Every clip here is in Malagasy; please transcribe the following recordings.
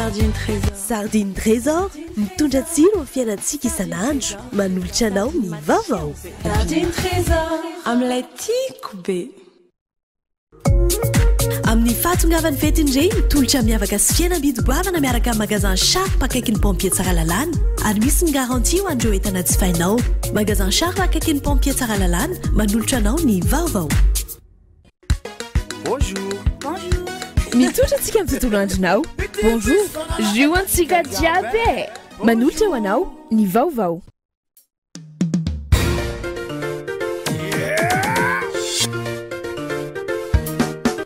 Sardine Trésor. Sardine Trésor, mitondra tsiro amin'ny fiainantsika isan'andro, manolotra anao ny vaovao. Sardine Trésor, amin'ilay tiako be. Amin'ny fahatongavan'ny fetin'ny reny, tolotra miavaka sy fihenam-bidy goavana miaraka amin'ny Magasin Sharp akaikin'ny Pompier Tsaralalàna ary misy ny garantie ho an'ireo entana jifainao. Magasin Sharp akaikin'ny Pompier Tsaralalàna, manolotra anao ny vaovao. Bonjour. Bonjour. Mitsotra antsika amin'ny tontolo andronao. Bonjour. Jus antsika jiaby e. Manolotra ho anao ny vaovao.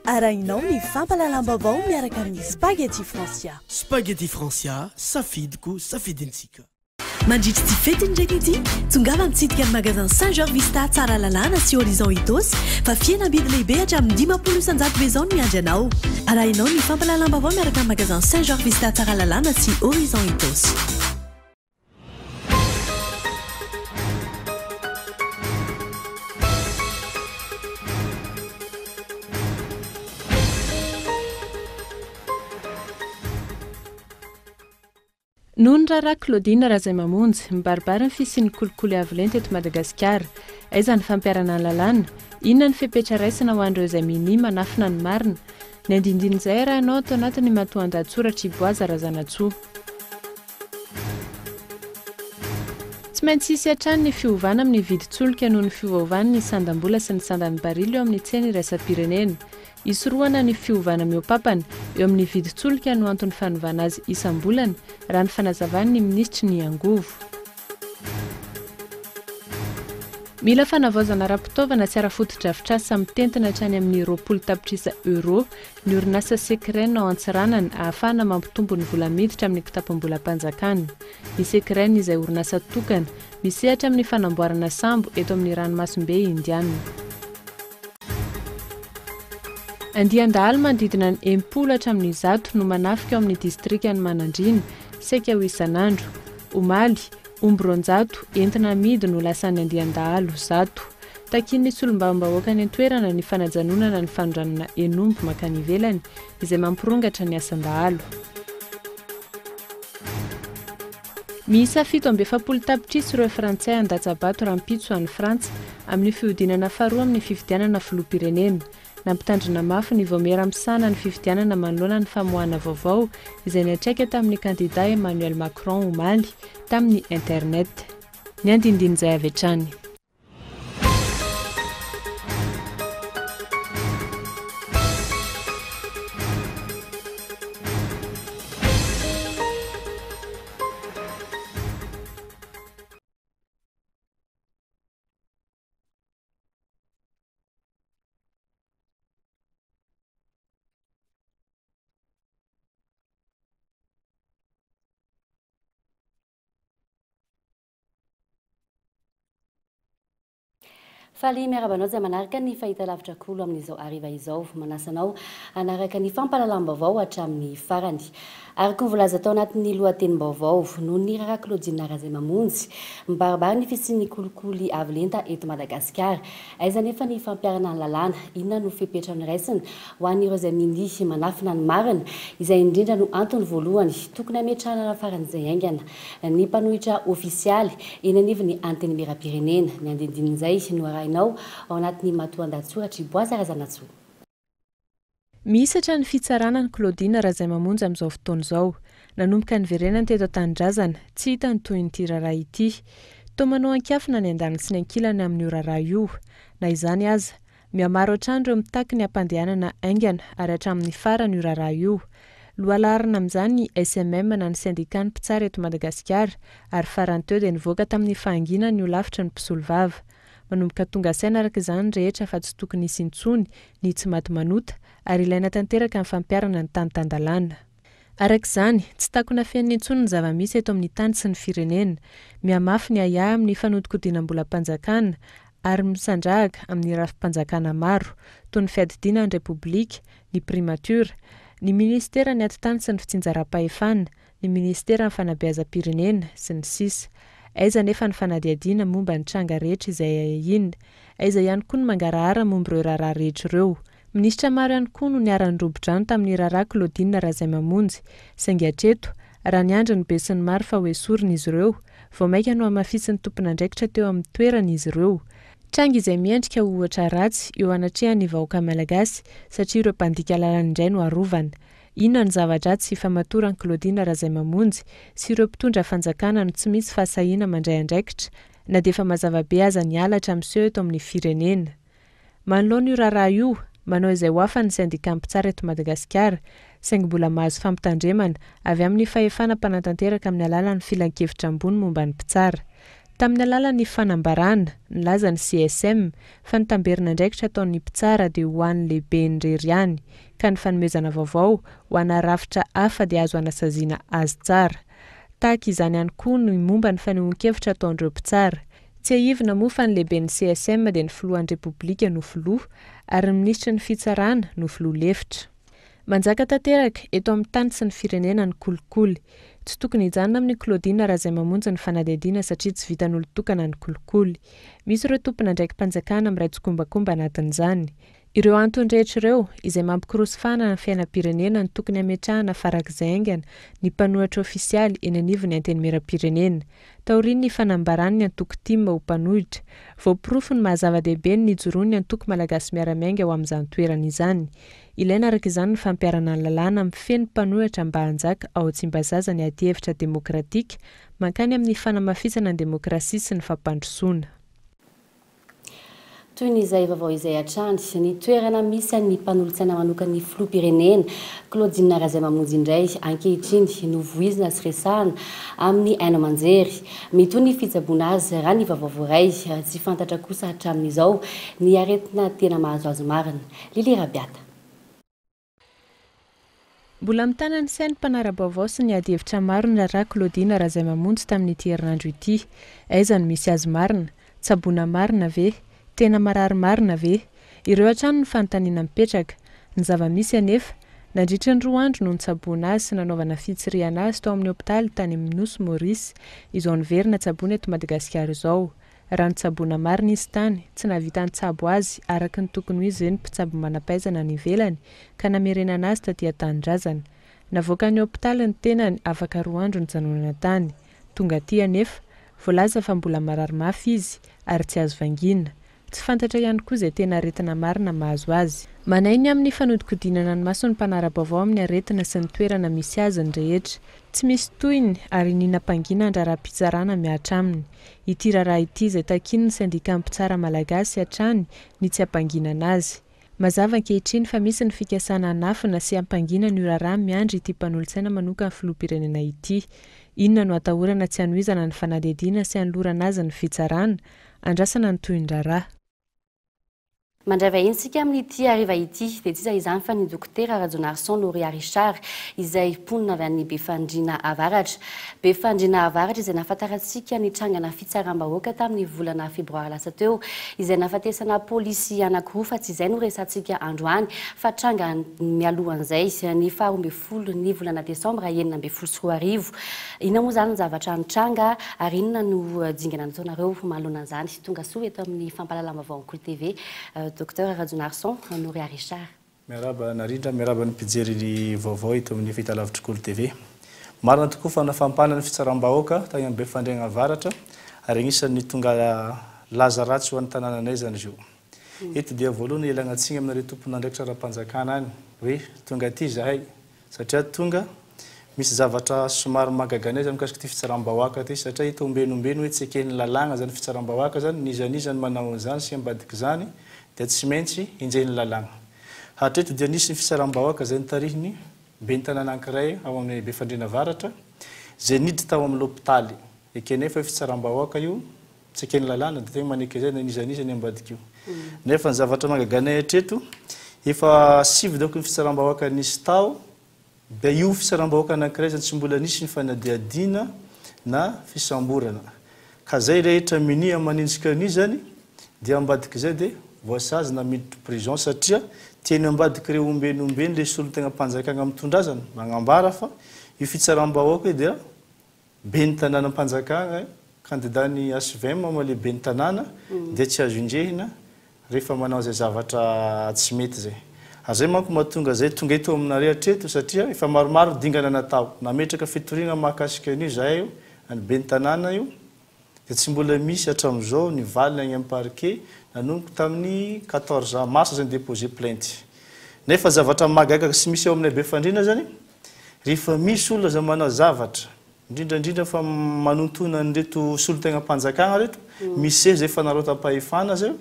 Arahinao ny fampahalalam-baovao miaraka amin'ny Spaghetti Francia. Spaghetti Francia, safidiko, safidintsika. Mandritra ity fetin'ny reny ity, tongava mitsidika ny magasin Saint Georges Vista Tsaralalàna sy Horizon Itaosy fa fihenam-bidy lehibe hatramin'ny 50% be izao no miandry anao. Arahinao ny fampahalalam-baovao miaraka amin'ny magasin Saint Georges Vista Tsaralalàna sy Horizon Itaosy. Noho ny raharaha Claudine Razaimamonjy, mibaribary ny fisian'ny kolikoly avo lenta eto Madagasikara. Aiza ny fampiharana ny lalàna? Inona ny fepetra raisina ho an'ireo izay minia manafina ny marina? Ny andindinin'izay arahinao ato anatin'ny matoandahatsoratr'i Boaza Razanatsoa. Tsy maintsy hisy hatrany ny fiovana amin'ny vidin-tsolika noho ny fiovaovan'ny sandam-bola sy ny sandan'ny barila eo amin'ny tsena iraisam-pirenena. Hisorohana ny fiovana mihoa-papana eo amin'ny vidin-tsolika no anton'ny fanovana azy isam-bolana, raha ny fanazavan'ny minisitry ny Angovo. Mila fanavaozana ara-pitaovana sy ara-fotodrafitrasa mitentina hatrany amin'ny 20 tapitrisa euros ny orinasa Secren ao Antsiranana ahafahana mampitombo ny vola miditra amin'ny kitapom-bolam-panjakana. Ny Secren izay orinasa tokana misehatra amin'ny fanamboarana sambo eto amin'ny ranomasimbe Indiana. Andian-dahalo manodidina ny 60 hatramin'ny 100 no manafika ao amin'ny distrikan'i Manandriana saika ho isan'andro. Omaly, omby 200 entina amidy no lasan'ny andian-dahalo 100. Takian'ny solombavambahoaka any an-toerana ny fanajanonana ny fanondranana hen'omby mankany ivelany izay mampirongatra ny asan-dahalo. Miisa 47 tapitrisa ireo Frantsay handatsa-bato rahampitso any Frantsa amin'ny fihodinana faharoa amin'ny fifidianana filoham-pirenena. Nampitandrina mafy ny vaomiera misahana ny fifidianana manoloana ny famoahana vaovao izay niantraika tamin'ny kandidà Emmanuel Macron omaly tamin'ny internet. Ny andinindin'izay avy hatrany. Faly miarahaba anao izay manaraka ny fahitalavitra Kolo amin'izao hariva izao. Manasa anao hanaraka ny fampahalalam-baovao hatramin'ny farany. Araka ny voalaza tao anatin'ny lohatenim-baovao, noho ny raharaha Claudine Razaimamonjy, mibaribary ny fisian'ny kolikoly avo lenta eto Madagasikara. Aiza anefa ny fampiharana ny lalàna? Inona no fepetra noraisina ho an'ireo izay minia manafina ny marina? Izay indrindra no antony voalohany tokony hametrahana faran'izay haingana ny mpanohitra ofisialy eny anivon'ny Antenimierampirenena. Ny andindinin'izay no arahinao ao anatin'ny matoandahatsoratr'i Boaza Razanatsoa. Mihisatra ny fitsarana an'i Claudine Razaimamonjy amin'izao fotoana izao. Nanomboka niverenany teto an-tanindrazana, tsy hita ny tohin'ity raharaha ity. Toa manao ankiafina ny andaniny sy ny ankilany amin'io raharaha io. Na izany aza, mihamaro hatrany ireo mitaky ny hampandehanana haingana ary hatramin'ny farany io raharaha io. Lohalaharana amin'izany ny SMM na ny Sendikan'ny mpitsara eto Madagasikara ary farany teo dia nivoaka tamin'ny fahanginany ny holafitry ny mpisolovava. Manomboka tonga saina araka izany ny rehetra fa tsy tokony hisy intsony ny tsy maty manota ary ilaina tanteraka ny fampiharana ny tany tan-dalàna. Araka izany, tsy takona afenina intsony ny zava-misy eto amin'ny tany sy ny firenena. Mihamafy ny ahiahy amin'ny fanodikodinam-bolam-panjakana ary misandrahaka amin'ny rafi-panjakana maro, toy ny fiadidiana ny Repoblika, ny Primature, ny Minisiteran'ny Atitany sy ny Fitsinjaram-pahefana, ny Minisiteran'ny Fanabeazam-pirenena, sy ny sisa Aiza anefa ny fanadihadiana momba ny tranga rehetra izay ahiahiana? Aiza ihany koa ny mangarahara momba ireo raharaha rehetra ireo? Minisitra maro ihany koa no niara-nirobo-drano tamin'ny raharaha Claudine Razaimamonjy, saingy hatreto, raha niandry ny besinimaro fa hoesorina izy ireo, vao mainka nohamafisin'ny tompon'andraikitra teo amin'ny toerany izy ireo. Tranga izay miendrika ho ohatra ratsy eo anatrehan'ny vahoaka malagasy satria ireo mpandika lalana indray no arovana. Inona no zava-dratsy ifamatoran'i Claudine Razaimamonjy sy ireo mpitondra fanjakana no tsy misy fahasahiana mandray andraikitra na dia efa mazava be aza ny halatra miseho eto amin'ny firenena. Manoloana io raharaha io, manao izay ho afany ny sendikà mpitsara eto Madagasikara, saingy mbola mahazo fampitandremana avy amin'ny fahefana mpanatanteraka amin'ny alalan'ny filankevitra ambony momba ny mpitsara. Tamin'ny alalan'ny fanambarana, nilaza ny CSM fa ny tamberin'andraikitra ataon'ny mpitsara dia ho an'ny lehibeny irery ihany, ka ny fanomezana vaovao ho ana rafitra hafa dia azo anasaziana azy tsara. Tahaka izany ihany koa ny momba ny fanehoan-kevitra ataon'ireo mpitsara. Tsiahivina moa fa ny lehiben'ny CSM dia ny filohan'ny Repoblika no filoha, ary ny minisitry ny Fitsarana no filoha lefitra. Manjaka tanteraka eto amin'ny tany sy ny firenena ny kolikoly. Tsy tokony hijanona amin'i Claudine Razaimamonjy ny fanadihadiana satria tsy vitan'olon-tokana ny kolikoly. Misy ireo tompon'andraiki-panjakana miray tsikombakomba anatin'izany. Ireo antony rehetra ireo, izay mampikorosy fahana ny fiainam-pirenena no tokony hametrahana farak'izay haingana ny mpanohitra ofisialy eny anivon'ny Antenimierampirenena. Taorian'ny fanambaran'ny antoko tim ho mpanohitra, voaporofo ny maha zava-dehibe ny nijoroan'ny antoko Malagasy Miara-Miainga ho amin'izany toerana izany. Ilaina araka izany ny fampiharana ny lalàna mifehy ny mpanohitra mba hanjaka ao Tsimbazaza ny adihevitra demokratika mankany amin'ny fanamafisana ny demokrasia sy ny fampandrosoana. Toy ny izay vaovao izay hatrany, ny toerana misy an'ny mpanolotsaina manokan'ny filoham-pirenena, Claudine Razaimamonjy indray ankehitriny no voizina sy resahana amin'ny haino aman-jery. Mitohy ny fitsaboana azy raha ny vaovao voaray. Tsy fantatra kosa hatramin'izao ny aretina tena mahazo azy marina. Lily Rabiata. Mbola mitana ny sain'ny mpanara-baovao sy ny ady hevitra maro ny raharaha Claudine Razaimamonjy tamin'ity herinandro ity. Aiza no misy azy marina? Tsaboina marina ve? Tena marary marina ve? Ireo hatrany no fanontaniana mipetraka. Ny zava-misy anefa, nandritra ny roa andro no nitsaboana azy sy nanaovana fitsirihana azy tao amin'ny hopitaly tany amin'ny Nosy Maurice, izao niverina tsaboina eto Madagasikara izao. Raha nitsaboana marina izy tany, tsy nahavita nitsabo azy araka ny tokony ho izy ve ny mpitsabo manam-pahaizana any ivelany ka namerenana azy taty an-tanindrazana. Navoakan'ny hopitaly ny tenany afaka roa andro nijanonana tany. Tonga aty anefa, voalaza fa mbola marary mafy izy ary tsy azo vangiana. Tsy fantatra ihany koa izay tena aretina marina mahazo azy. Manahy ny amin'ny fanodikodinana ny mason'ny mpanara-baovao amin'ny aretina sy ny toerana misy azy ny rehetra. Tsy misy tohiny ary iniana ampangina ny raharaham-pitsarana mihatra aminy. Ity raharaha ity izay takian'ny sendikà mpitsara malagasy hatrany ny tsy hampanginana azy. Mazava ankehitriny fa misy ny fikasana hanafina sy hampangina an'io raharaha miandry ity mpanolotsaina manokan'ny filoham-pirenena ity. Inona no atahorana tsy hanohizana ny fanadihadiana sy hanolorana azy ny fitsarana? Andrasana ny tohin'ny raharaha. Mandray vahiny isika amin'ity hariva ity dia tsy iza izany fa ny Dokotera Rajaonarison Noria Richard izay mponina avy any Befandriana Avaratra. Befandriana Avaratra izay nahafantarantsika ny trangana fitsaram-bahoaka tamin'ny volana febroary lasa teo izay nahafatesana polisy anankiroa fa tsy izay no resahantsika androany fa tranga mialohan'izay ny faha 12 ny volana desambra 2016. Inona moa izany ny zavatra nitranga ary inona no dingana nataonareo manoloana an'izany? Tonga soa eto amin'ny fampahalalam-baovao Ankoly TV, Docteur Rajaonarison Noria Richard. Miarahaba Narindra, miarahaba ny mpijery ny vaovao eto amin'ny fahitalavitr'i Kolo TV. Marina tokoa fa nafampana ny fitsaram-bahoaka tany amin'ny Befandriagna Avaratra ary agnisan'ny tonga laza ratsy ho an'ny tanànanay izany izy io. Eto dia voalohany ialagna tsiny aminareo tompon'andraikitra ara-panjakana any hoe tonga aty izahay Satria tonga, misy zavatra somary mahagaga anay zany mikasika ity fitsaram-bahoaka ity satria hita ombeny ombeny hoe tsy eken'ny lalàgna zany fitsaram-bahoaka zany, n'iza n'iza ny manao an'izany sy ambadik'izany dia tsy maintsy enjehin'ny lalàgna. Hatreto dia nisy ny fitsaram-bahoaka izay notarihin'ny ben'ny tanàna ankiray ao amin'ny Befandriana Avaratra izay niditra tao amin'ny lopitaly. Ekenay fa io fitsaram-bahoaka io Tsy eken'ny lalàna dia tegna maneky izay na n'iza n'iza ny ambadika io. Nefa ny zavatra mahagaga hatreto, efa sivy donc ny fitsaram-bahoaka nisy tao, dia io fitsaram-bahoaka anankiray izany tsy mbola nisy ny fanadihadiana na fisamborana. Ka zay rehetra minia manenjika an'io zany dia ambadik'izay dia voasazy na miditra prison satria teny ambadik'ireo ombeny ombeny le solontegnam-panjakagna mitondra azany magnambara fa io fitsaram-bahoaka io dia Ben'ny tanànam-panjakana, kandida ny hvm moa ilay ben'ny tanàna dia tsy azo enjehina rehefa manao izay zavatra tsy mety izay. Ary zay manko mahatonga zay tonga eto aminareo hatreto satria efa maromaro ny dingana natao. Nametraka fitoriana mahakasika an'io zahay io, an'ny ben'ny tanàna io, dia tsy mbola misy hatramin'izao ny valiny agny amin'ny parquet nanomboka tamin'ny 14 mars zay ni-déposer plainte. Nefa zavatra mahagaga sy misy ao aminay Befandriana zany, rehefa misy olona zay manao zavatra, indrindra indrindra fa manontona an'ireto solontegnam-panjakagna reto, miseho zay fanararaotam-pahefana zay,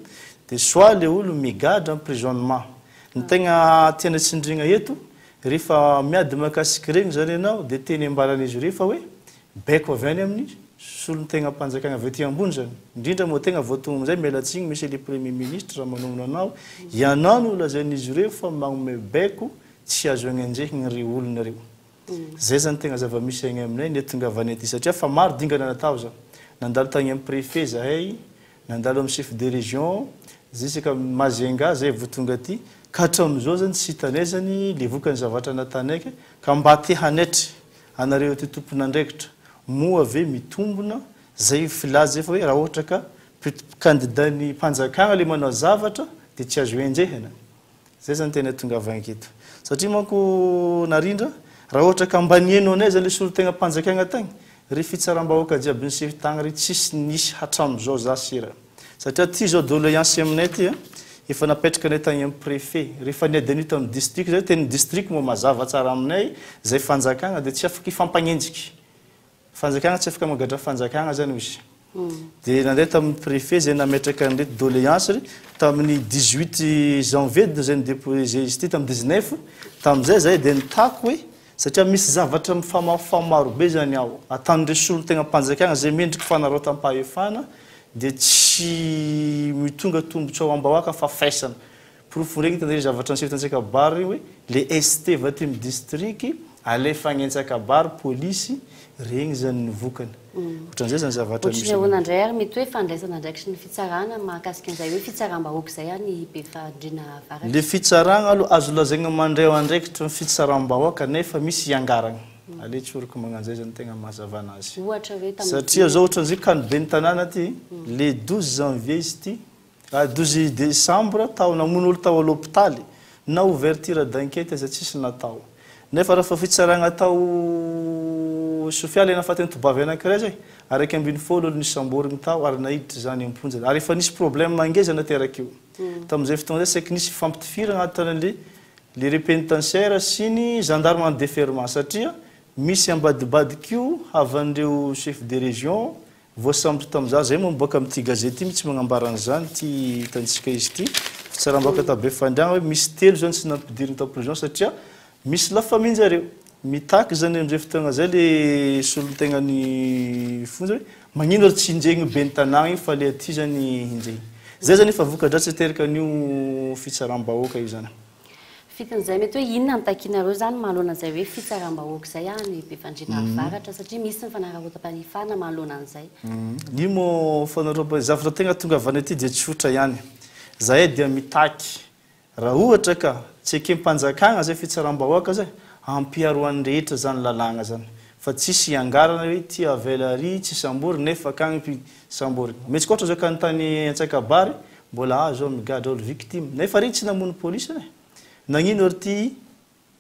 dia soit le olo migadra emprisonnement. Ny tegna tiana tsindriagna eto, rehefa miady mahakasiky regny zany ianao dia teny ambaran'izy ireo fa hoe Baiko avy any amin'ny solontenam-panjakana avy aty ambony izany. Indrindra moa tegna voatonona amin'izay, miala tsiny Monsieur le Premier Ministre raha manonona anao, ianao no lazain'izy ireo fa magnome baiko tsy azo agnenjehigny ireo olona ireo. Zay zany tegna zava-misy agny aminay niatongavanay aty satria fa maro dingana natao zany. Nandalo tagny amin'ny Préfet zahay, nandalo amin'ny Chef de Région, jusqu'à Majunga zay vao tonga aty, ka hatramin'izao zany tsy hitanay zany le vokany zavatra natanay ka mba te hanaitry anareo ity tompon'andraikitra, moa ve mitombona zay filaza zay fa hoe raha ohatra ka candidat ny mpanjakana le manao zavatra de tsy azo enjehina? Zay zany tena tongavagna eto. Satria manko Narindra, raha ohatra ka mba nihaino anay zany le solontegnam-panjakagna tagny, ry fitsaram-bahoaka jiaby niseho tagny ry tsisy nisy hatramizao za sera. Satria ty zao doléance aminay ty a, efa napetraka anay tagny am préfet, rehefa niady an'io tamin'ny district zay, tenin'ny district moa mazava tsara aminay, zay fanjakagna de tsy afaka hifampagnenjiky. Fanjakagna tsy afaka magadra fanjakagna zany hoy izy. De nandeha tamin'ny préfet zay nametraka an'ireto doléance ry, tamin'ny 18 janvier zay ni-déposer izy ity tamin'ny 19, tamin'izay zahay de nitaky hoe Satria misy zavatra mifamahofaho marobe zany ao. Ataon'ireo solontenam-panjakana izay mendriky fanararaotam-pahefana dia tsy mitonga tombotsoa ho am-bahoaka fa faisana. Porofo regny hitanareo zavatra niseho tany Antsakabary regny hoe le ST va aty amin'ny district alefa agny Antsakabary polisy, regny zany ny vokany. Ohatran'izay zany zavatra misy. Ohatran'ny ahoana indray ary mety hoe fandraisana andraikitry ny fitsarana mahakasika an'izay hoe fitsaram-bahoaka izay any Befandriana Avaratra? Le fitsaragna aloha azo lazaigna mandray andraikitry ny fitsaram-bahoaka nefa misy iangaragna. Aleo tsoriko magnan'izay zany tegna mahazava anazy. Ohatra hoe tamin'ny Satria zao ohatran'izay cas ny ben'ny tanàna ty, le 12 janvier izy ty, 12 décembre tao namono olo tao à l'hôpitaly, na ouverture d'enquête aza tsisy natao. Nefa raha fa fitsaragna tao Sofia le nahafaty an'i Tobavy anankiray zay, 11 olo nisamborigny tao ary naiditra zany am-ponja ary efa nisy problème ngeza naterak'io. Tamin'izay fotoagna zay saiky nisy fifampitifiragna tan'le le pénitentiaire sy ny gendarme en déferment satria misy ambadibadik'io havan'ireo chef de région Voasambotra tamin'izaho izay moa miboaka amin'ity gazety ity mihitsy magnambara an'izany ity hitantsika izy ity fitsaram-bahoaka tao Befandriagna hoe misy telo izao no tsy nampidirina tao prison satria misy la famille zareo mitaky izany amin'izay fotoagna izay le solontegnan'ny fonja hoe magnino ary tsy hinjehigny ben'ny tanàgna io fa le aty zany hinjehigny. Zay zany efa voka-dratsy ateraka an'io fitsaram-bahoaka io zany. Fitin'izay mety hoe inona no takianareo izany manoloana an'izay hoe fitsaram-bahoaka izay any Befandriana Avaratra satria misy ny fanararaotam-pahefana manoloana an'izay. Io moa fanararaotam-pahefana, zavatra tegna tonga avy any aty dia tsotra ihany. Zahay dia mitaky raha ohatra ka tsy ekem-panjakagna zay fitsaram-bahoaka zay, ampiharoan'ny rehetra zany lalàgna zany. Fa tsisy iangarana hoe ty avela ary tsy sambory nefa akagny sambory. Mety ohatra zao ka ny tany Antsakabary Mbola azo aho migadra olo victime nefa re tsy namono police e! Nagnino ary ty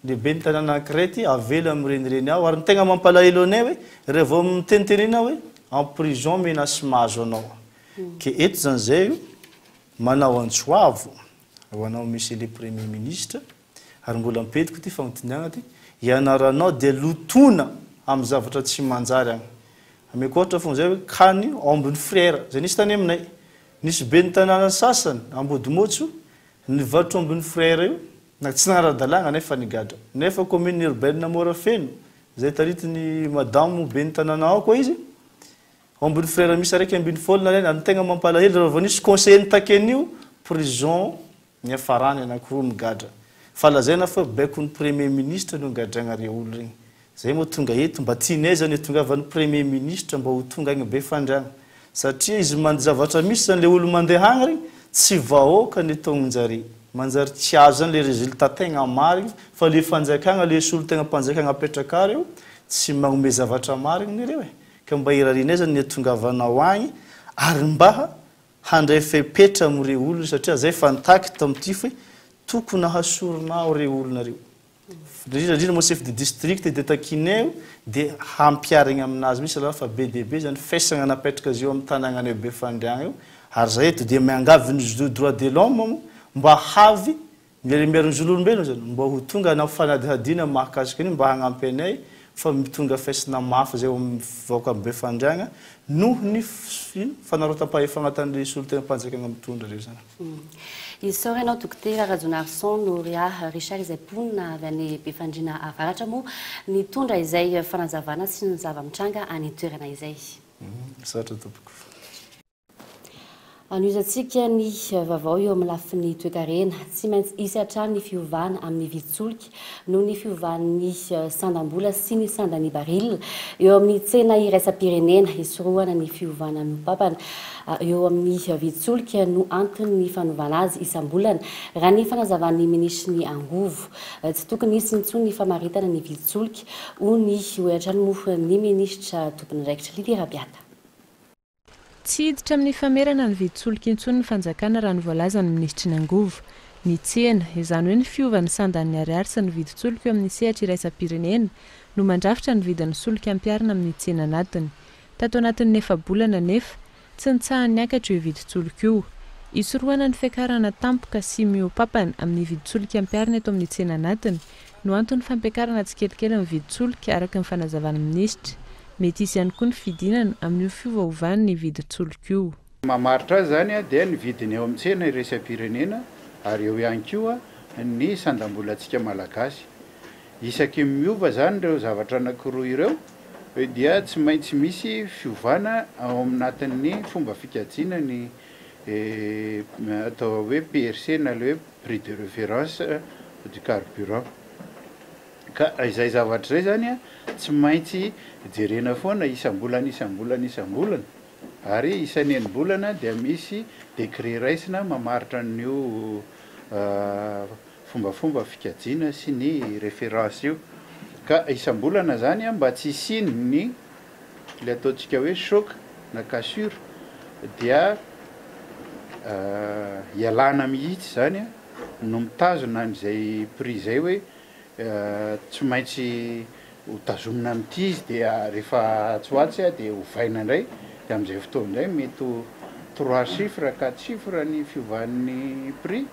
lehiben'ny tanàna ankiray ty avela mirenireny ao ary ny tegna mampalahelo anay hoe revô mitenitenena hoe en prison menace mahazo anao ke eto zany zay io manao antso avo ho anao monsieur le premier ministre ary mbola ampediko ty fagnotiniagna ty ianaranao dia lotona amy zavatra tsy manjary agny ameko ohatra fogna zay hoe cas ny aombin'ny frère zay nisy tany aminay Nisy ben'ny tanàna sasany, Ambodimotso, nivarotra ombin'ny frère io, na tsy nagnara-dalàgna nefa nigadra. Nefa commune urbaine Morafeno, izay taritin'i madamo ben'ny tanàna ao koa izy, ombin'ny frère miisa 11 nalainy, ary ny tegna mampalahelo raha vao nisy conseiller nitaky an'io, prison Niafarany anakiroa migadra. Fa lazaina fa baikon'ny premier ministre no nigadragna reo olo regny. Zay moa tonga eto mba tianay zany hitongavan'ny premier ministre mba ho tonga agny Befandriagna. Satria izy mand zavatra misy zany le olo mandeha agny regny tsy vahoaka ny taognin-jare. Manjary tsy azo zany le résultat tegna marigny fa le fanjakagna le solontegnam-panjakagna apetrakareo tsy magnome zavatra marigny reo e. Ka mba irarianay zany ny hatongavanao agny ary mba Handray fepetra amin'ireo olona satria zay efa nitaky tamin'ity hoe Tokony hasorina ao reo olona reo. Indrindra indrindra moa chef de district dia takinay dia hampiharigna aminazy mihitsy raha fa be dia be zany faisana napetraka azy eo amin'ny tanànanay Befandriagna io. Ary zay eto dia miangavy ny droit de l'homme mba havy miaro ny zon'olombelona zany mba ho tonga hanao fanadihadiana mahakasika an'io mba hagnampy anay fa mitondra faisana mafy zay amin'ny vahoaka Befandriagna noho ny fanarotam-pahefana ataon'le solontenam-panjakana mitondra reo zany. Isaorana ianao Dokotera Rajonarison Noria Richard izay mponina avy any Befandriana Avaratra moa nitondra izay fanazavana sy ny zava-mitranga any toerana izay. Misaotra tompoko. Anohizantsika ny vaovao eo amin'ny lafiny toekarena. Tsy maintsy hisy hatrany ny fiovana amin'ny vidin-tsolika noho ny fiovan'ny sandam-bola sy ny sandan'ny baril eo amin'ny tsena iraisam-pirenena. Hisorohana ny fiovana mihoa-pampana eo amin'ny vidin-tsolika no anton'ny fanovana azy isam-bolana, raha ny fanazavan'ny minisitry ny angovo. Tsy tokony hisy intsony ny famaritana ny vidin-tsolika, hoy ny hoy hatrany moa ny minisitra tompon'andraikitra Lydia Rabiata. Tsy hiditra amin'ny famerana ny vidin-tsolika intsony ny fanjakana raha ny voalazan'ny minisitry ny angovo. Ny tsena, izany hoe ny fiovan'ny sandan'ny ariary sy ny vidin-tsolika eo amin'ny sehatra iraisam-pirenena, no mandrafitra ny vidin'ny solika ampiharina amin'ny tsena anatiny. Tato anatin'ny efa-bolana anefa, tsy nitsaha niakatra io vidin-tsolika io. Hisorohana ny fiakarana tampoka sy mihoa-pampana amin'ny vidin-tsolika ampiharina eto amin'ny tsena anatiny no anton'ny fampiakarana tsikelikely ny vidin-tsolika, araka ny fanazavan'ny minisitra. Mety hisy ihany koa ny fidinana amin'io fiovaovan'ny vidin-tsolika io. Mamaritra azy izany dia ny vidiny eo amin'ny tsena iraisam-pirenena ary eo ihany koa ny sandam-bolantsika malagasy. Isaky ny miova izany ireo zavatra anankiroa ireo dia tsy maintsy misy fiovana ao anatin'ny fomba fikajiana ny atao hoe PRC na ilay hoe prix de référence du carburant. Ka izay zavatra izay izany tsy maintsy jerena foana isam-bolana isam-bolana isam-bolana ary isan'enim-bolana dia misy décret raisina mamaritra an'io fombafomba fikajiana sy ny référence io. Ka isam-bolana izany mba tsy hisian'ny ilay ataontsika hoe choc na cassure dia ialana mihitsy izany no mitazona an'izay prix izay hoe tsy maintsy ho tazomina amin'ity izy dia rehefa atsy ho atsy dia ovaina indray dia amin'izay fotoana indray mety ho trois chiffres, quatre chiffres ny fiovan'ny prix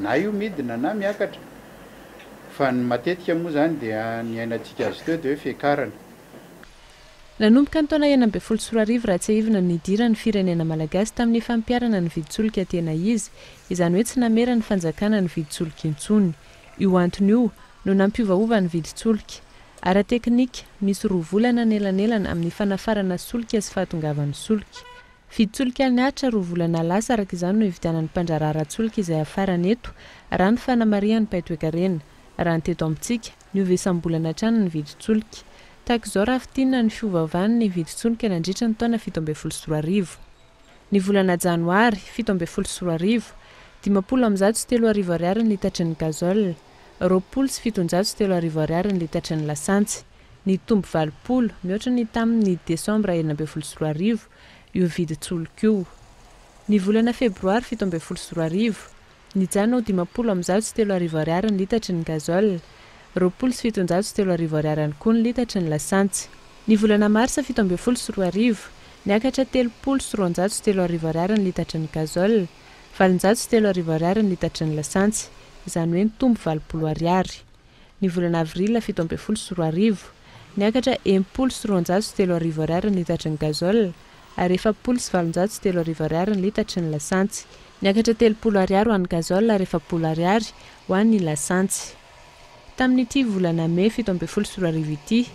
na io midina na miakatra fa ny matetika moa izany dia ny iainantsika azy teo dia hoe fiakarana. Nanomboka ny taona 2016 raha tsiahivina ny nidiran'ny firenena malagasy tamin'ny fampiharana ny vidin-tsolika tena izy, izany hoe tsy nameran'ny fanjakana ny vidin-tsolika intsony. Io antony io no nampiovaova ny vidin-tsolika. Ara-teknika, misy roa volana ny elanelana amin'ny fanafarana solika sy fahatongavan'ny solika. Vidin-tsolika niaritra roa volana lasa araka izany no hividianan'ny mpandraharaha ara-tsolika izay hafarana eto, raha ny fanamarihan'ny mpahay toekarena. Raha ny teto amintsika, niova isam-bolana hatrany ny vidin-tsolika. Tahaka izao raha fintinina ny fiovaovan'ny vidin-tsolika nandritra ny taona 2017. Ny volana janoary 2017, 30 50 ariary ny litatry ny gazole, 30 27 ariary ny litatry ny lasantsy. Nitombo 80 mihoatra ny tamin'ny desambra 2016 io vidin-tsolika io. Ny volana febroary 2017, nijanona ho 30 50 ariary ny litatry ny gazole, 30 27 ariary ihany koa ny litatry ny lasantsy. Ny volana marsa 2017, niakatra 230 ariary ny litatry ny gazole, 800 ariary ny litatry ny lasantsy, izany hoe nitombo 80 ariary. Ny volana avril 2017, niakatra 260 ariary ny litatry ny gazole ary 840 ariary ny litatry ny lasantsy. Niakatra 30 ariary ho an'ny gazole ary 40 ariary ho an'ny lasantsy. Tamin'ity volana mey 2017 ity,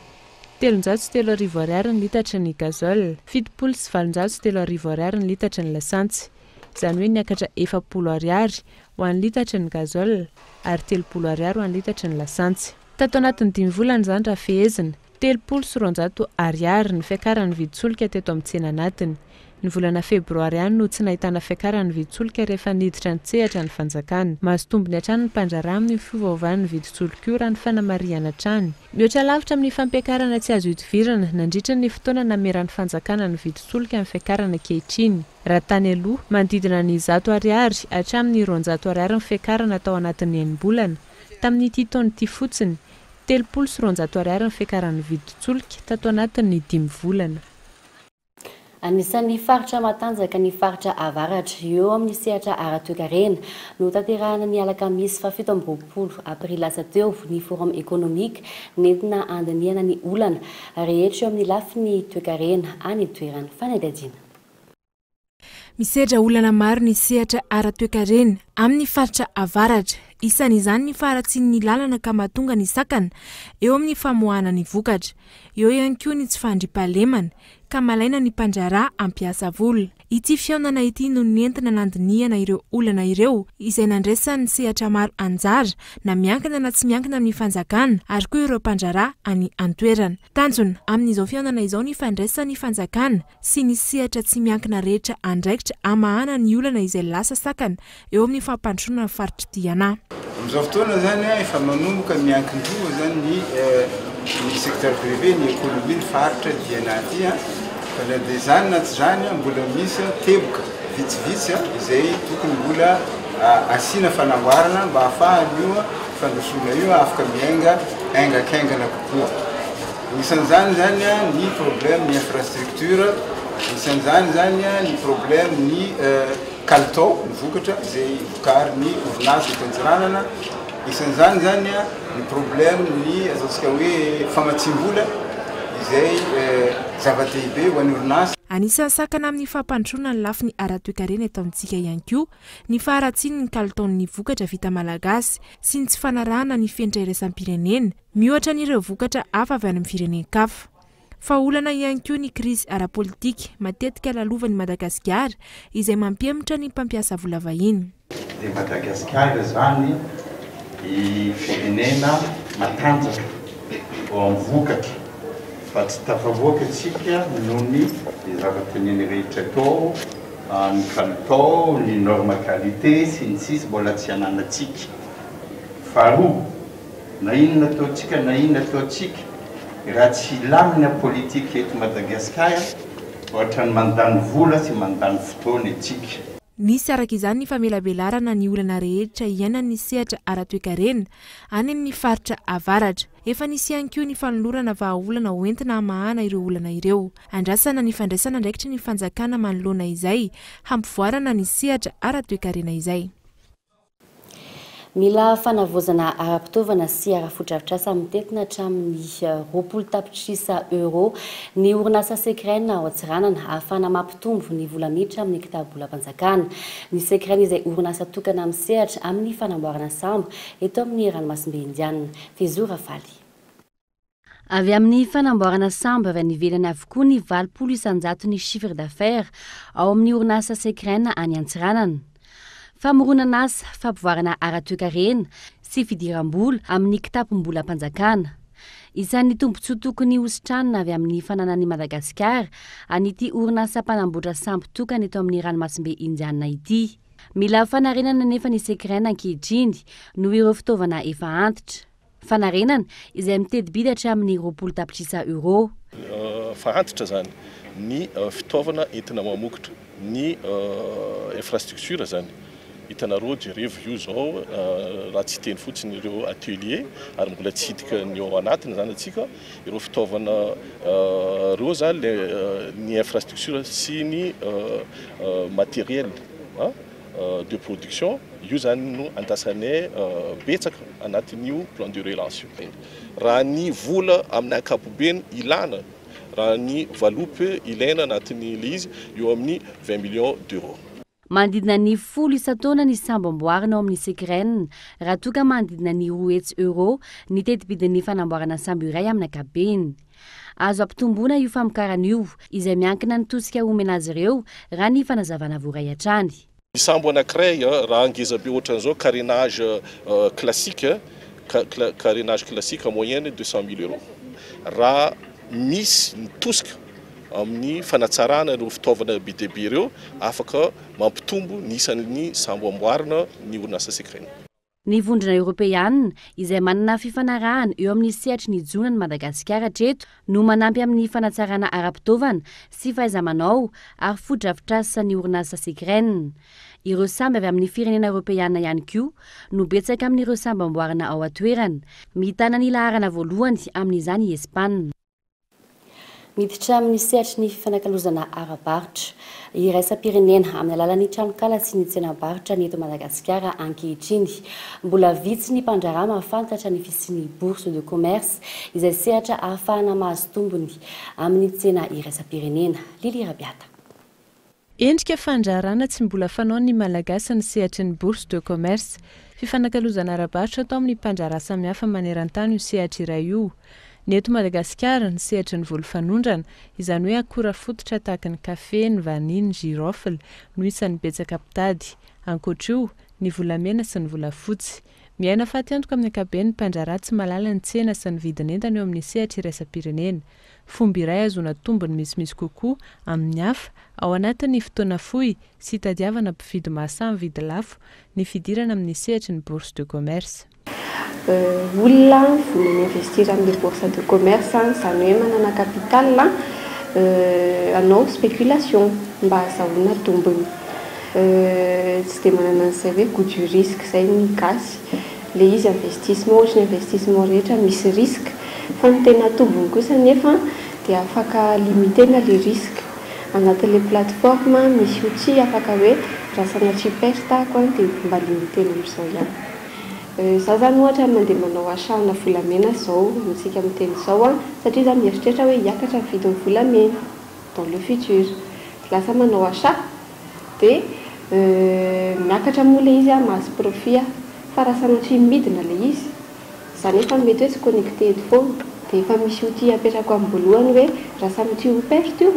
303 ariary ny litatry ny gazole, 870 ariary ny litatry ny lasantsy. Izany hoe niakatra 40 ariary ho an'ny litatry ny gazole ary 30 ariary ho an'ny litatry ny lasantsy. Tato anatin'ny 5 volana izany raha fehezina. 230 ariary ny fiakaran'ny vidin-tsolika teto amin'ny tsena anatiny. Ny volana febroary ihany no tsy nahitana fiakaran'ny vidin-tsolika rehefa niditra an-tsehatra ny fanjakana. Mahazo tombony hatrany ny mpandraharaha amin'io fiovaovan'ny vidin-tsolika io raha ny fanamarihana hatrany. Mihoatra lavitra amin'ny fampiakarana tsy azo ihodivirana nandritra ny fotoana nameran'ny fanjakana ny vidin-tsolika ny fiakarana ankehitriny. Raha tany aloha, manodidina ny 100 ariary hatramin'ny 200 ariary ny fiakarana tao anatin'ny enim-bolana. Tamin'ity taona ity fotsiny, 230 ariary ny fiakaran'ny vidin-tsolika tato anatin'ny dimy volana. Anisan'ny faritra matanjaka ny faritra avaratra eo amin'ny sehatra ara-toekarena. Notanterahina ny alakamisy faha 27 aprily lasa teo ny forum économique nentina handinihana ny olana rehetra eo amin'ny lafiny toekarena any an-toerana. Fanadihadiana. Misedra olana maro ny sehatra ara-toekarena amin'ny faritra avaratra. Isan'izany ny faharatsian'ny lalana ka mahatonga ny sakana eo amin'ny famoahana ny vokatra. Eo ihany koa ny tsy fandriampahalemana ka malaina ny mpandraharaha hampiasa vola. Ity fihaonana ity no nentina nandinihana ireo olana ireo izay nandraisan'ny sehatra maro anjara na miankina na tsy miankina amin'ny fanjakana ary koa ireo mpandraharaha any an-toerana. Tanjona amin'izao fihaonana izao ny fandraisan'ny fanjakana sy ny sehatra tsy miankina rehetra andraikitra hamahana ny olana izay lasa sakana eo amin'ny fampandrosoana ny faritr'i Diana. Amin'izao fotoana izany efa manomboka miankin-doha izany ny ny secteur privé, ny économie ny faritra Diana aty fa na dia izany na tsy izany mbola misy teboka vitsivitsy izay tokony mbola asiana fanamboarana mba hahafahan'io fandrosoana io afaka miainga haingankaingana kokoa. Anisan'izany izany ny problème ny infrastructure, anisan'izany izany ny problème ny kalitao ny vokatra izay vokarin'ny orinasa eto Antsiranana, isan'izany izany ny problème ny ataontsika hoe famatsiam-bola izay zava-dehibe ho an'ny orinasa. Anisan'ny sakana amin'ny fampandrosoana ny lafiny ara-toekarena eto amintsika ihany koa ny faharatsian'ny kalitaon'ny vokatra vita malagasy sy ny tsy fanarahana ny fenitra iraisam-pirenena Mihoatra an'ireo vokatra hafa avy any amin'ny firenen-kafa. Fa olana ihany koa ny krizy ara-politika matetika lalovan'i Madagasikara izay mampihemotra ny mpampiasa vola vahiny. I Madagasikara izany firenena matanjaka eo amin'ny vokatra fa tsy tafavoaka isika noho ny zava-teneny rehetra atao, ny kalitao, ny norme qualité sy ny sisa mbola tsy ananantsika. Faharoa, Na inona ataontsika na inona ataontsika, raha tsy hilamina politika eto Madagasikara, ohatran'ny mandany vola sy mandany fotoana itsika. Nisy araka izany ny famelabelarana ny olana rehetra iainan'ny sehatra ara-toekarena any amin'ny faritra avaratra. Efa nisy ihany koa ny fanolorana vahaolana hoentina hamahana ireo olana ireo. Andrasana ny fandraisana andraikitry ny fanjakana manoloana izay hampivoarana ny sehatra ara-toekarena izay. Mila fanavaozana ara-pitaovana sy ara-fotodrafitrasa mitentina hatramin'ny 20 tapitrisa euros ny orinasa Secren ao Antsiranana ahafahana mampitombo ny vola miditra amin'ny kitabolam-panjakana. Ny Secren izay orinasa tokana misehatra amin'ny fanamboarana sambo eto amin'ny ranomasimbe Indianina. Fehizoro Rafaly. Avy amin'ny fanamboarana sambo avy any ivelany avokoa ny 80 isan-jaton'ny chiffre d'affaires ao amin'ny orinasa Secren any Antsiranana. Famoronana asa, fampivoarana ara-toekarena sy fidiram-bola amin'ny kitapom-bolam-panjakana. Isan'ny tombontsoa tokony hositranina avy amin'ny fananan'i Madagasikara an'ity orinasa mpanamboatra sambo tokana eto amin'ny ranomasimbe Indianina ity. Mila fanarenana anefa ny Secren ankehitriny noho ireo fitaovana efa antitra. Fanarenana, izay miteti-bidy hatramin'ny 20 tapitrisa euros. Fa antitra izany ny fitaovana entina mamokotra, ny infrastructure izany. Hitanareo, jerevo io izao, raha tsy hiteny fotsiny ireo atelier, ary mbola tsy hidika ny ao anatiny izany antsika, ireo fitaovana ireo izany, ny infrastructure sy ny matériel de production, io izany no andrasanay betsaka anatin'io plan de relance io. Raha ny vola amin'ny ankapobeny ilana, raha ny valopy ilaina anatin'ilay izy, eo amin'ny 20 millions d'euros. Manodidina ny 10 isan-taona ny sambo amboarina ao amin'ny Secren, raha toa ka manodidina ny 200 euros ny teti-bidin'ny fanamboarana sambo iray amin'ny ankapobeny. Azo ampitomboina io famokarana io, izay miankina ny tosika omena azy ireo, raha ny fanazavana voaray hatrany. Ny sambo anankiray raha ngeza be ohatran'izao carénage classique, carénage classique en moyenne 200 mille euros. Raha misy ny tosika amin'ny fanatsarana ireo fitaovana be dia be ireo, afaka mampitombo ny isan'ny sambo amboarina ny orinasa Secren. Ny Vondrona Eoropeanina, izay manana fifanarahana eo amin'ny sehatry ny jono an'i Madagasikara hatreto, no manampy amin'ny fanatsarana ara-pitaovana sy fahaiza-manao ary fotodrafitrasa ny orinasa Secren. Ireo sambo avy amin'ny firenena Eoropeana ihany koa no betsaka amin'ireo sambo amboarina ao an-toerana. Mitana ny laharana voalohany amin'izany i Espana. Miditra amin'ny sehatry ny fifanakalozana ara-barotra iraisam-pirenena amin'ny alalan'ny tranonkala sy ny tsenam-barotra ny eto Madagasikara ankehitriny. Mbola vitsy ny mpandraharaha mahafantatra ny fisian'ny Bourse de commerce izay sehatra ahafahana mahazo tombony amin'ny tsena iraisam-pirenena. Lily Rabiata. Endrika fandraharahana tsy mbola fanaon'ny Malagasy ny sehatry ny Bourse de commerce. Fifanakalozana ara-barotra atao amin'ny mpandraharaha samihafa maneran-tany io sehatra iray io. Ny eto Madagasikara, ny sehatry ny voly fanondrana, izany hoe akora fototra tahaka ny kafe, ny vania, ny girofle, no isan'ny betsaka mpitady. Ankoatra io, ny volamena sy ny volafotsy. Miaina fatiantoka amin'ny ankapobeny ny mpandraharaha tsy mahalala ny tsena sy ny vidin'entana eo amin'ny sehatra iraisam-pirenena. Fomba iray ahazoana tombony misimisy kokoa amin'ny hafa ao anatin'ny fotoana fohy sy hitadiavana mpividy mahasahy mividy lafo ny fidirana amin'ny sehatry ny bourse de commerce. Olona vonona ny investir amin'ny bourse de commerce, izany hoe manana capital hanao spéculation mba hahazahoana tombony. Tsy dia manana an'izay hoe gout du risque izay ny gasy. Le izy investissement ohatry ny investissement rehetra misy risque fa ny tena tombony kosa nefa dia afaka limiter-na le risque anatin'le plateforme misy outil afaka hoe raha sanatria perte ako an dia mba limiter-na amin'izao ihany. Za zany ohatra mandeha manao achat-na volamena zao amintsika miteny izao an satria za mieritreritra hoe hiakatra ny vidin'ny volamena dans le futur lasa manao achat Dia miakatra moa ilay izy mahazo profit aho. Fa raha sanatria midina ilay izy, za nefa mety hoe tsy connecté eto foana, dia efa misy outil apetrako am-boalohany hoe raha sanatria ho perte io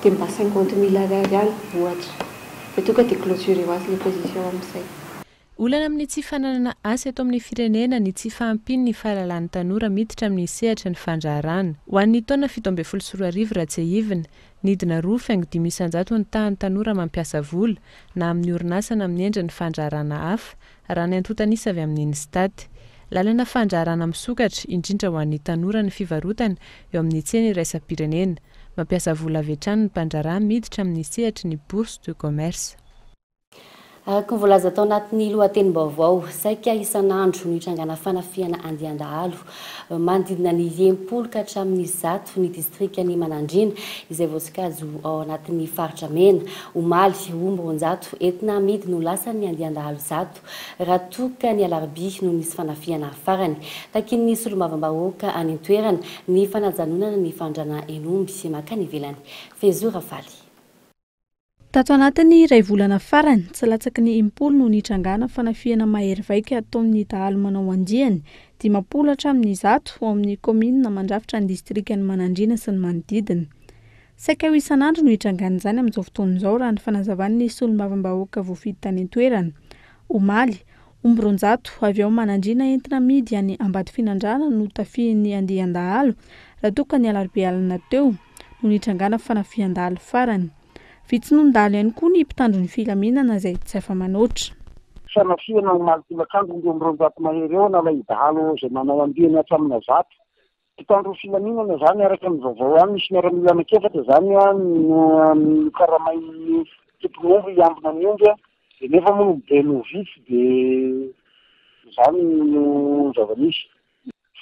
dia mba 50 mille ariary ihany ohatra. Dia tonga dia clôturer ho azy ilay position amin'izay. Olana amin'ny tsy fananana asa eto amin'ny firenena ny tsy fahampian'ny fahalalan'ny tanora miditra amin'ny sehatry ny fandraharahana. Ho an'ny taona 2017 raha tsiahivina, nidina 2,5% ny tahan'ny tanora mampiasa vola, na amin'ny orinasa na amin'ny endriny fandraharahana hafa, raha ny antontan'isa avy amin'ny Instat. Lalana fandraharahana misokatra, indrindra ho an'ny tanora ny fivarotana eo amin'ny tsena iraisam-pirenena. Mampiasa vola avy hatrany ny mpandraharaha miditra amin'ny sehatry ny bourse de commerce. Araka ny voalaza tao anatin'ny lohatenim-baovao, saika isan'andro no itrangana fanafihana andian-dahalo manodidina ny 60 ka hatramin'ny 100 ny distrikan'i Manandriana izay voasokajy ho ao anatin'ny faritra mena. Omaly, omby 200 entina amidy no lasan'ny andian-dahalo 100 raha toa ka ny alarobia no nisy fanafihana farany. Takian'ny solombavambahoaka any an-toerana ny fanajanonana ny fandrana hen'omby mankany ivelany. Fehizoro Rafaly. Tato anatin'ny iray volana farany, tsy latsaky ny impolo no nitrangana fanafihana mahery vaika ataon'ny dahalo manao andiany, 50 hatramin'ny 100, ao amin'ny kaominina mandrafitra ny distrikan'i Manandriana sy ny manodidina. Saika ho isan'andro no itrangan'izany amin'izao fotoana izao, raha ny fanazavan'ny solombavambahoaka voafidy tany an-toerana. Omaly, omby 200 avy ao Manandriana entina amidy any Ambatofinandrahana no tafihin'ny andian-dahalo, raha toa ka ny alarobia alina teo no nitrangana fanafihan-dahalo farany. Vitsy nondalo ihany koa ny mpitandro ny filaminana izay tsy afa-manoatra. Fanafihana omaly tolakandro indroa amby 200 mahery eo nalain'ny dahalo izay manao andiany hatramina 100. Mpitandro ny filaminana izany araka ny vaovao any misy miaramila anankiefatra izany no nokaramain'ny tompon'omby hiambina ny omby dia nefa moa no be no vitsy dia izany no zava-misy.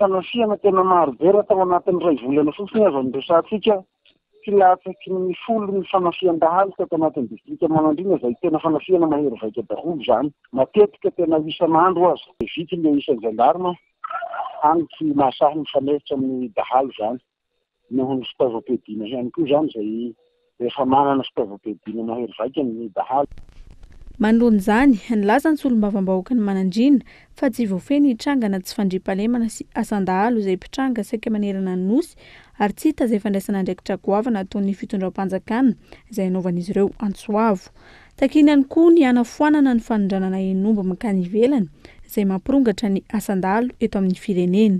Fanafihana tena maro be raha tao anatin'ny iray volana fotsiny aza no resahantsika. Tsy latsaky ny 10 ny fanafihan-dahalo tato anatin'ny distrika Manandriana izay tena fanafihana mahery vaika daholo izany. Matetika tena isan'andro aza. Vitsy ilay isan'ny gendarme hany tsy mahasahy mifanehitra amin'ny dahalo izany. Noho ny fitaovam-piadiana ihany koa izany izay efa manana fitaovam-piadiana mahery vaika ny dahalo. Manoloana izany, nilaza ny solombavambahoakan'i Manandriana fa tsy voafehy ny trangana tsy fandriampahalemana sy asan-dahalo izay mpitranga saika manerana ny Nosy ary tsy hita izay fandraisana andraikitra goavana ataon'ny fitondram-panjakana izay anaovan'izy ireo antso avo. Takiany ihany koa ny hanafoanana ny fanondranana hen'omby mankany ivelany izay mampirongatra ny asan-dahalo eto amin'ny firenena.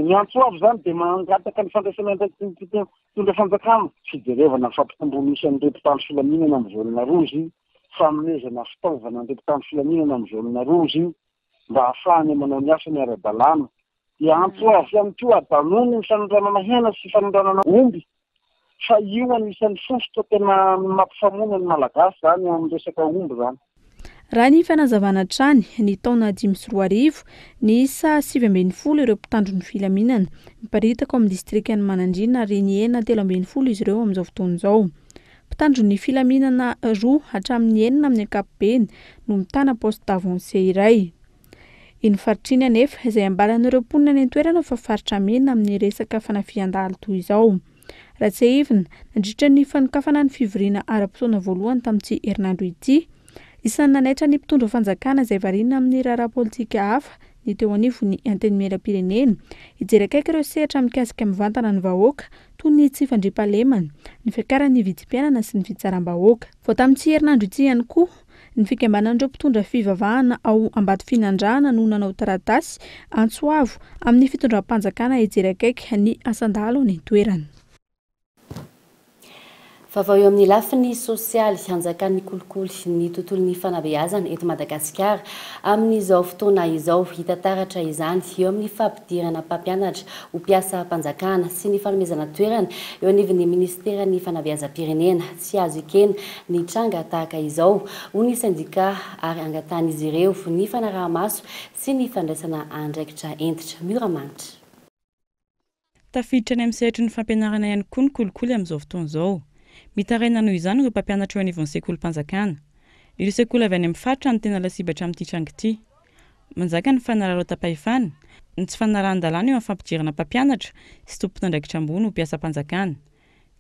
Ny antso avo izany dia mangataka ny fandraisana andraikitry ny mpitondra fanjakana, fijerevana ny fampitomboana isan'ireo mpitandro filaminana amin'ny zone rouge, fanomezana fitaovana an'ireo mpitandro filaminana amin'ny zone rouge mba hahafahany manao ny asany ara-dalàna. Dia antso avo ihany koa ajanony ny fanondranana hena sy fanondranana omby fa io anisan'ny fototra tena mampifamono ny Malagasy izany eo amin'ny resaka omby izany. Raha ny fanazavana hatrany, ny taona 2005, niisa 19 ireo mpitandro ny filaminana miparitaka ao amin'ny distrikan'i Manandriana ary nihena 13 izy ireo amin'izao fotoana izao. Mpitandro ny filaminana roa hatramin'ny enina amin'ny ankapobeny no mitana poste avancé iray. Iny faritra iny anefa, izay ambaran'ireo mponina any an-toerana fa faritra mena amin'ny resaka fanafihan-dahalo toy izao. Raha tsiahivina, nandritra ny fanokafana ny fivoriana ara-potoana voalohany tamin'ity herinandro ity, isan'ny nanaitra ny mpitondra fanjakana izay variana amin'ny raharaha politika hafa ny teo anivon'ny Antenimierampirenena, hijery akaiky ireo sehatra mikasika mivantana ny vahoaka toy ny tsy fandriampahalemana, ny fiakaran'ny vidim-piainana sy ny fitsaram-bahoaka. Vao tamin'ity herinandro ity ihany koa, Ny fikambanan'ireo mpitondra fivavahana ao Ambatofinandrahana no nanao taratasy antso avo amin'ny fitondram-panjakana hijery akaiky ny asan-dahalo any an-toerana. Vaovao eo amin'ny lafiny sosialy, hanjakan'ny kolikoly ny tontolon'ny fanabeazana eto Madagasikara amin'izao fotoana izao. Hita taratra izany eo amin'ny fampidirana mpampianatra ho mpiasam-panjakana sy ny fanomezana toerana eo anivon'ny minisiteran'ny fanabeazam-pirenena. Tsy azo ekena ny tranga tahaka izao, hoy ny sendika ary angatahan'izy ireo ny fanaraha-maso sy ny fandraisana andraikitra hentitra. Miora Manitra. Tafiditra any amin'ny sehatry ny fampianarana ihany koa ny kolikoly amin'izao fotoana izao. Mitaraina noho izany ireo mpampianatra eo anivon'ny sekolim-panjakana. Ireo sekoly avy any amin'ny faritra no tena lasibatra amin'ity tranga ity. Manjaka ny fanararaotam-pahefana, ny tsy fanarahan-dalàna eo amin'ny fampidirana mpampianatra sy tompon'andraikitra ambony ho mpiasam-panjakana.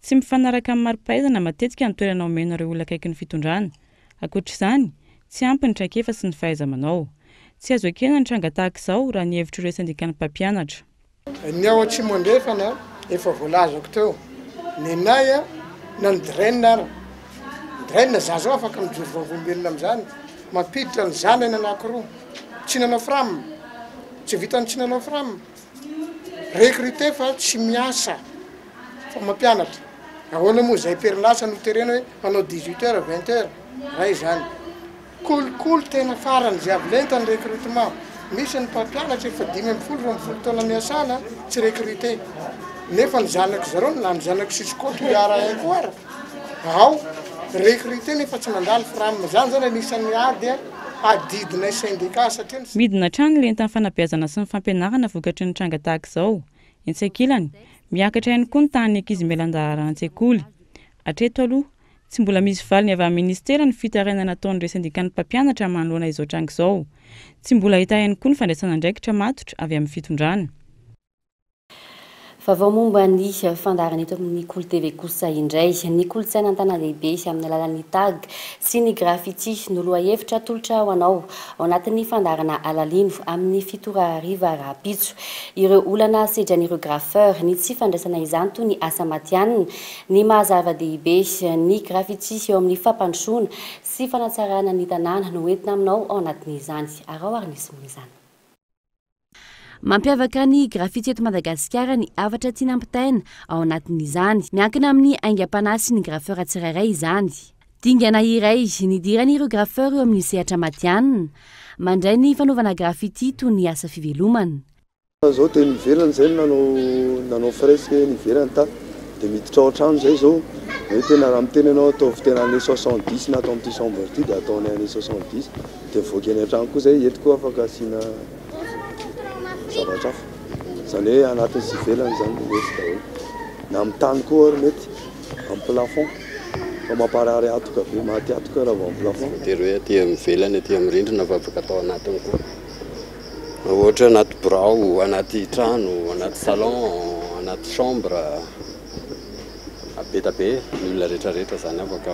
Tsy mifanaraka amin'ny mari-pahaizana matetika ny toerana omena ireo olona akaiky ny fitondrana. Ankoatra izany, tsy ampy ny traikefa sy ny fahaiza-manao. Tsy azo ekena ny tranga tahaka izao raha ny hevitr'ireo sendikan'ny mpampianatra. Ny ao Atsimo Andrefana efa voalazako teo, nenay na ny DREN ara, DREN za zao afaka mijoro vavolombelona amin'izany, mampiditra ny zanany anakiroa, tsy nanao fram, tsy vitan'ny tsy nanao fram, recruter fa tsy miasa. Fa mampianatra. Ahoana moa izay perinasa no terena hoe hanao dix huit heures, vingt heures? Ray izany. Kolikoly tena faran'izay avo lenta ny recrutement. Misy ny mpampianatra efa 15, 12 taona niasana tsy recruter. Nefa ny zanak'i zareo na ny zanak'i Cisco Toliara un koa ara ao recruter nefa tsy nandalo fram. Izany zany anisan'ny ady adidinay syndicat satria ny. Midina hatrany ny lentan'ny fanabeazana sy ny fampianarana vokatry ny tranga tahaka izao. Etsy ankilany, miakatra ihany koa ny tahan'ny ankizy miala an-daharana an-tsekoly. Hatreto aloha, tsy mbola misy valiny avy amin'ny minisitera ny fitarainana nataon'ireo sendikan'ny mpampianatra manoloana izao tranga izao. Tsy mbola hita ihany koa ny fandraisana andraikitra matotra avy amin'ny fitondrana. Vaovao momba ny fandaharana eto amin'ny Kolo TV kosa indray. Ny kolontsaina an-tanàn-dehibe amin'ny alalan'ny tag sy ny graffiti no lohahevitra atolotra ho anao ao anatin'ny fandaharana Alalino amin'ny fito ora hariva rahampitso. Ireo olana sedrain'ireo graffeurs, ny tsy fandraisana izany toy ny asa matihanina, ny maha zava-dehibe ny graffiti eo amin'ny fampandrosoana sy fanatsarana ny tanàna no entina aminao ao anatin'izany. Araho ary ny simoa izany. Mampiavaka ny graffiti eto Madagasikara ny hafatra tiana ampitaina ao anatin'izany. Miankina amin'ny aingam-panahy sy ny graffeur tsirairay izany. Dingana iray nidiran'ireo graffeur eo amin'ny sehatra matihanina, mandray ny fanaovana graffiti toy ny asa fivelomana. Zao teny ivelany zay no nanao nanao fresque eny ivelany ta de miditra ao an-trano zay zao hoe tena raha miteny ianao ataovy tena année 70 na atao amin'ity chambre ity de ataonay année 70 de mivoaka eny an-trano koa zay eto koa afaka asiana zavatra hafa zany hoe anatiny sy ivelany zany mety daholo na amin'ny tany koa ary mety amin'ny plafond fa mamparary hatoka be maty hatoka raha vao amin'ny plafond. Tsy voatery hoe aty amin'ny ivelany aty amin'ny rindrina fa afaka atao anatiny koa. Ohatra hoe anaty birao, anaty trano, anaty salon, anaty chambre. Be da be ny olona rehetra rehetra zany afaka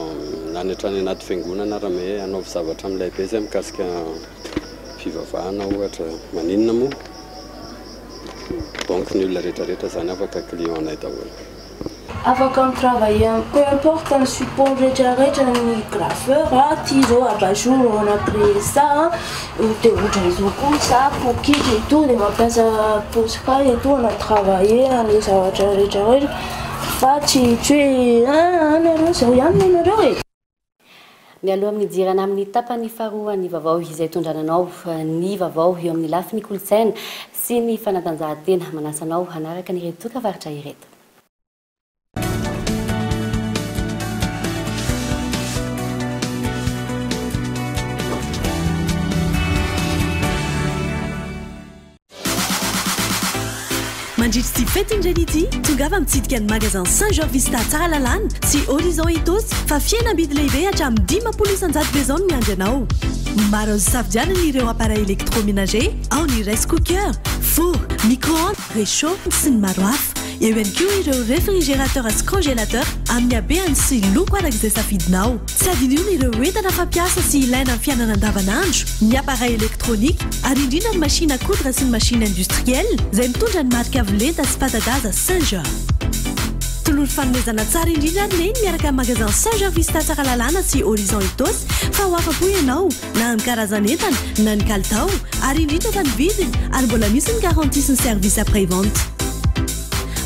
na any hatrany anaty fiangonana ary hoe anaovy zavatra milay be zay mikasika fivavahana ohatra maninona moa donc ny olona rehetra rehetra zany afaka client anay daholo. Afaka mi-travailler peu importe ny support rehetra rehetra ny graffeur a, ty zao abat-jour on a créé ça de ohatran'izao koa ça poketra et tout de mampiasa posca et tout on a travaillé an'le zavatra rehetra rehetra fa tsy tsy hoe ah nareo zao ihany ny anareo e. Mialoha amin'ny hidirana amin'ny tapany faharoan'ny vaovao izay hitondrana anao ny vaovao eo amin'ny lafiny kolontsaina sy ny fanatanjahantena, manasa anao hanaraka an'ireto dokambarotra ireto. Mandritra ity fetin'ny reny ity, tongava mitsidika ny magasin Saint Georges Vista Tsaralalàna sy Horizon Itaosy fa fihenam-bidy lehibe hatramin'ny 50% be izao no miandry anao. Maro azo isafidianana ireo appareil électroménager, ao ny rice cooker, four, micro-ondes, réchaud sy ny maro hafa. Eo ihany koa ireo réfrigérateur sy congélateur amin'ny habehany sy loko araka izay safidinao. Tsy adinoina ireo entana fampiasa sy ilaina amin'ny fiainana andavanandro, ny appareil électronique ary indrindra ny machine à coudre sy ny machine industrielle izay mitondra ny marika avo lenta sy fanta-daza Singer. Tolory fanomezana tsara indrindra ary Neny miaraka amin'ny magasin Singer Vista Tsaralalàna sy Horizon Itaosy fa ho afa-po ianao na amin'ny karazan'entana na ny kalitao ary indrindra fa ny vidiny ary mbola misy ny garantie sy ny service après vente.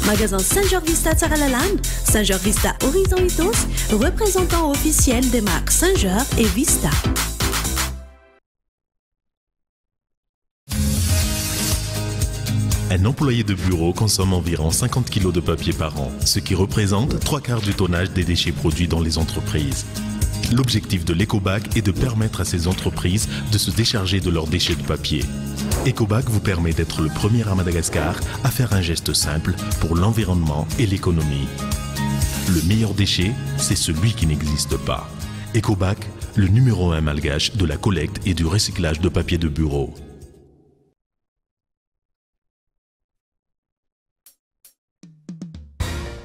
Magasin Singer Vista Tsaralalàna, Singer Vista Horizon Itaosy, représentant officiel des marques Singer et Vista. Un employé de bureau consomme environ 50 kg de papier par an, ce qui représente trois quarts du tonnage des déchets produits dans les entreprises. L'objectif de l'EcoBag est de permettre à ces entreprises de se décharger de leurs déchets de papier. EcoBag vous permet d'être le premier à Madagascar à faire un geste simple pour l'environnement et l'économie. Le meilleur déchet, c'est celui qui n'existe pas. EcoBag, le numéro 1 malgache de la collecte et du recyclage de papier de bureau.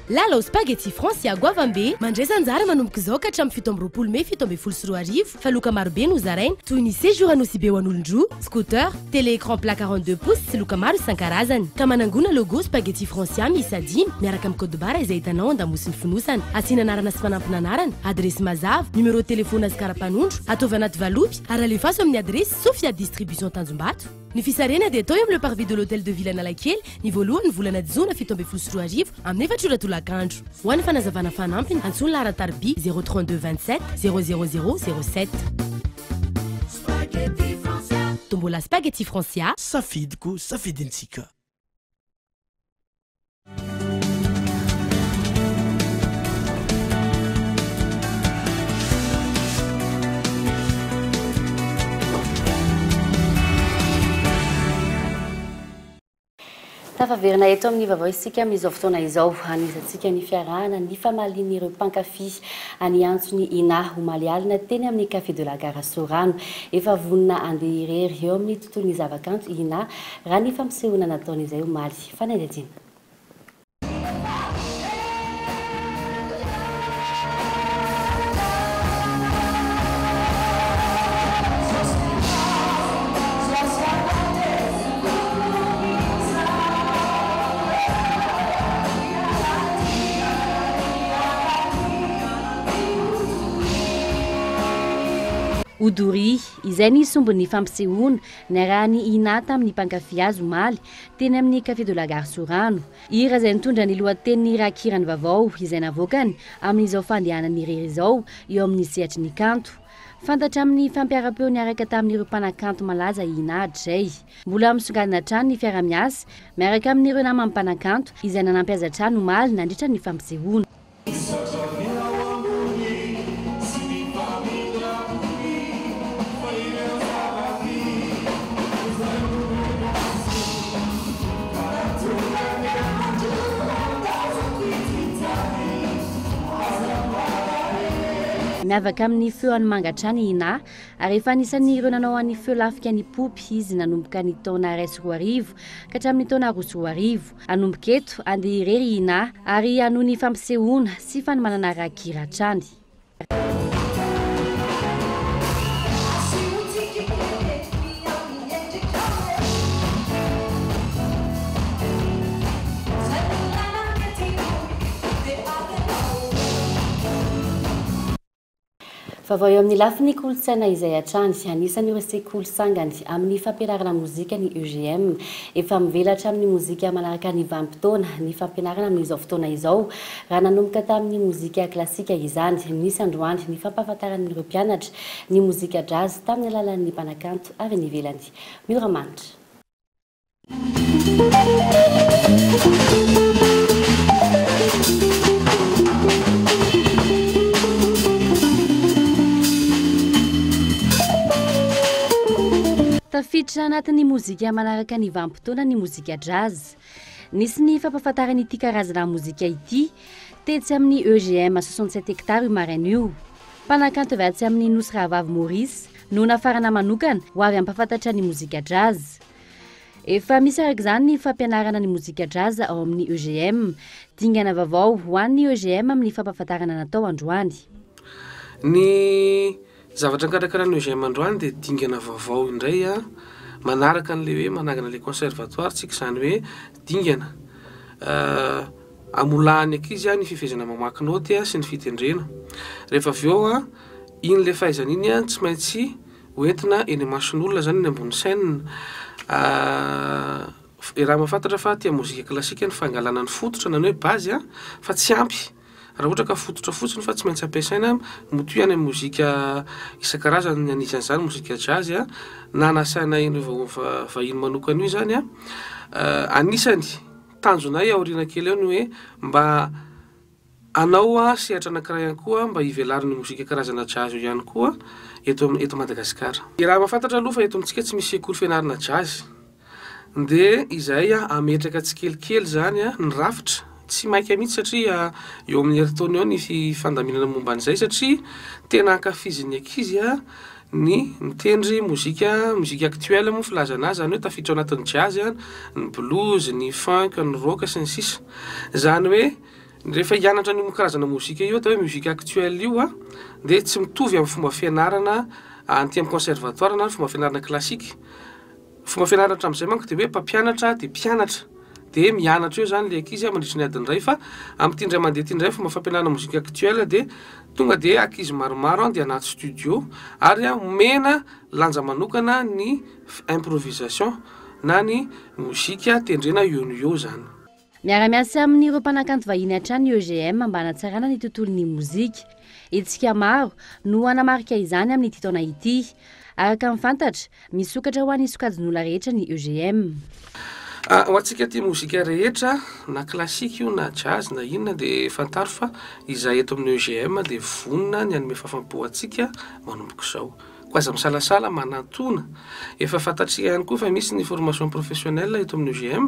Lalao Spaghetti Francia goavambe, mandraisa anjara manomboka izao ka hatramin'ny 27 mey 2017 fa loka marobe no zaraina toy ny séjour à Nosy Be ho an'olon-droa, scooter, télé écran plat 42 pouces sy loka maro isan-karazany. Ka manangona logo Spaghetti Francia miisa dimy miaraka amin'ny code barre izay hitanao an-damosin'ny fonosana. Asiana anarana sy fanampin'anarana, adiresy mazava, numéro de téléphone sy kara-panondro, ataovy anaty valopy ary alefaso amin'ny adiresy Sofia Distribution Tanjombato. Ny fisarihana dia atao eo amin'ny Le Parvis de l'Hôtel de Ville Analakely, ny voalohan'ny volana jona 2017 amin'ny 4 ora tolakandro. Ho an'ny fanazavana fanampiny, antsoy ny laharan-tariby 0 32 27 000 07. Tombola Spaghetti Francia. Safidiko, safidintsika. Tafaverina eto amin'ny vaovao isika amin'izao fotoana izao. Anisantsika ny fiarahana ny famalian'ireo mpankafy ny antson'i Inah omaly alina teny amin'ny Café de la Gare Sorano. Efa vonona handeha irery eo amin'ny tontolon'ny zavakanto i Inah raha ny fampisehoana nataony izay omaly. Fanadihadiana. Odoria, izay ny sombin'ny fampisehoana niarahan'i Inah tamin'ny mpankafy azy omaly teny amin'ny Café de la Gare Sorano. Hira izay nitondra ny lohatenin'ny rakikirany vaovao izay navoakany amin'izao fandehanany irery izao eo amin'ny sehatry ny kanto. Fantatra amin'ny fampiharam-peo niaraka tamin'ireo mpanakanto malaza i Inah hatrizay. Mbola misongadina hatrany ny fiaraha-miasa miaraka amin'ireo namany mpanakanto izay nanampy azy hatrany omaly nandritra ny fampisehoana. Miavaka amin'ny feo an'i Manga hatrany i Inah ary efa anisan'ireo nanao an'ny feo lafika ny Poopy izy nanomboka ny taona 2001 ka hatramin'ny taona 2002. Hanomboka eto, handeha irery i Inah ary hanohy ny fampisehoana sy fanomanana rakikira hatrany. Vaovao eo amin'ny lafiny kolontsaina izay hatrany. Anisan'ireo sekoly sangany amin'ny fampianarana mozika ny EGM. Efa mivelatra amin'ny mozika manaraka ny vanim-potoana ny fampianarana amin'izao fotoana izao. Raha nanomboka tamin'ny mozika klasika izany, nisy androany ny fampahafantaran'ireo mpianatra ny mozika jazz tamin'ny alalan'ny mpanakanto avy any ivelany. Miora Manitra. Tafiditra anatin'ny mozika manaraka ny vanim-potoana ny mozika jazz. Nisy ny fampahafantarana ity karazana mozika ity tetsy amin'ny EGM 67 hectares io maraina io. Mpanakanto avy atsy amin'ny Nosy Rahavavy Maurice no nafarana manokana ho avy hampahafantatra ny mozika jazz. Efa misy araka izany ny fampianarana ny mozika jazz ao amin'ny EGM. Dingana vaovao ho an'ny EGM amin'ny fampahafantarana natao androany. Ny zavatra nokarakarain'ny EGM androany dia dingana vaovao indray manaraka an'ilay hoe manangana ilay conservatoire tsika, izany hoe dingana hamolahan'ny ankizy ny fifehezana mamaky naoty sy ny fitendrena. Rehefa avy eo iny ilay fahaizana iny tsy maintsy Ho entina eny imason'olona zany eny ambony scène. Raha mahafantatra fa tia mozika klasika ny fangalana ny fototra na ny hoe base an, fa tsy ampy raha ohatra ka fototra fotsiny fa tsy maintsy ampiasaina mitohy any amin'ny mozika isan-karazany anisan'izany mozika jazz an, na nasaina ireo vahiny manokana io zany an. Anisany tanjonay aoriana kely eo ny hoe mba Hanao sehatra anankiray ihany koa mba hivelaran'io mozika karazana jazz io ihany koa eto eto Madagasikara. Raha mahafantatra aloha fa eto amintsika tsy misy sekoly fianarana jazz dia izahay hametraka tsikelikely izany ny rafitra, tsy maika mihitsy satria eo amin'ny herintaona eo ny fandaminana momba an'izay satria tena ankafizin'ny ankizy ny mitendry mozika, musique actuelle moa filazana azy, izany hoe tafiditra ao anatin'ny jazz ny blues, ny funk, ny rock sy ny sisa. Izany hoe rehefa hianatra an'io karazana mozika io atao hoe musique actuelle io an, dia tsy mitovy amin'ny fomba fianarana aty amin'ny conservatoire na ny fomba fianarana classique. Fomba fianarana hatramin'izay manko dia hoe mpampianatra dia mpianatra, dia mianatra eo izany ilay ankizy mandritry ny adiny iray fa amin'ity indray mandeha ity indray fomba fampianarana musique actuelle dia tonga dia ankizy maromaro dia anaty studio ary omena lanja manokana ny improvisation na ny mozika tendrena eo no eo izany. Miara-miasa amin'ireo mpanakanto vahiny hatrany ny EGM mba hanatsarana ny tontolon'ny mozika. Hetsika maro no hanamarika izany amin'ity taona ity. Araka ny fantatra, misokatra ho an'ny sokajin'olona rehetra ny EGM. Ho antsika tia mozika rehetra, na classique io na jazz na inona dia fantaro fa izahay eto amin'ny EGM dia vonona ny hanome fahafaham-po antsika manomboka izao. Koa aza misalasala manantona. Efa fantatsika ihany koa fa misy ny formation professionnelle eto amin'ny UGM,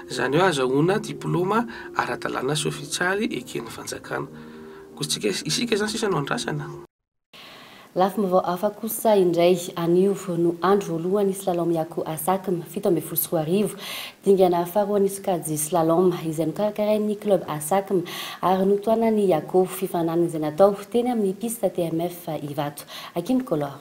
izany hoe azahoana diplaoma ara-dalàna sy ofisialy eken'ny fanjakana. Koa isika isika izany sisa no andrasana. Lafim-baovao hafa kosa indray, anio no andro voalohany slalom Yako Asakm 2017. Dingana faharoan'ny sokajy slalom izay nokarakarain'ny club Asakm ary notohanan'ny Yako, fifaninanana izay natao teny amin'ny piste TMF Ivato. Akim Color.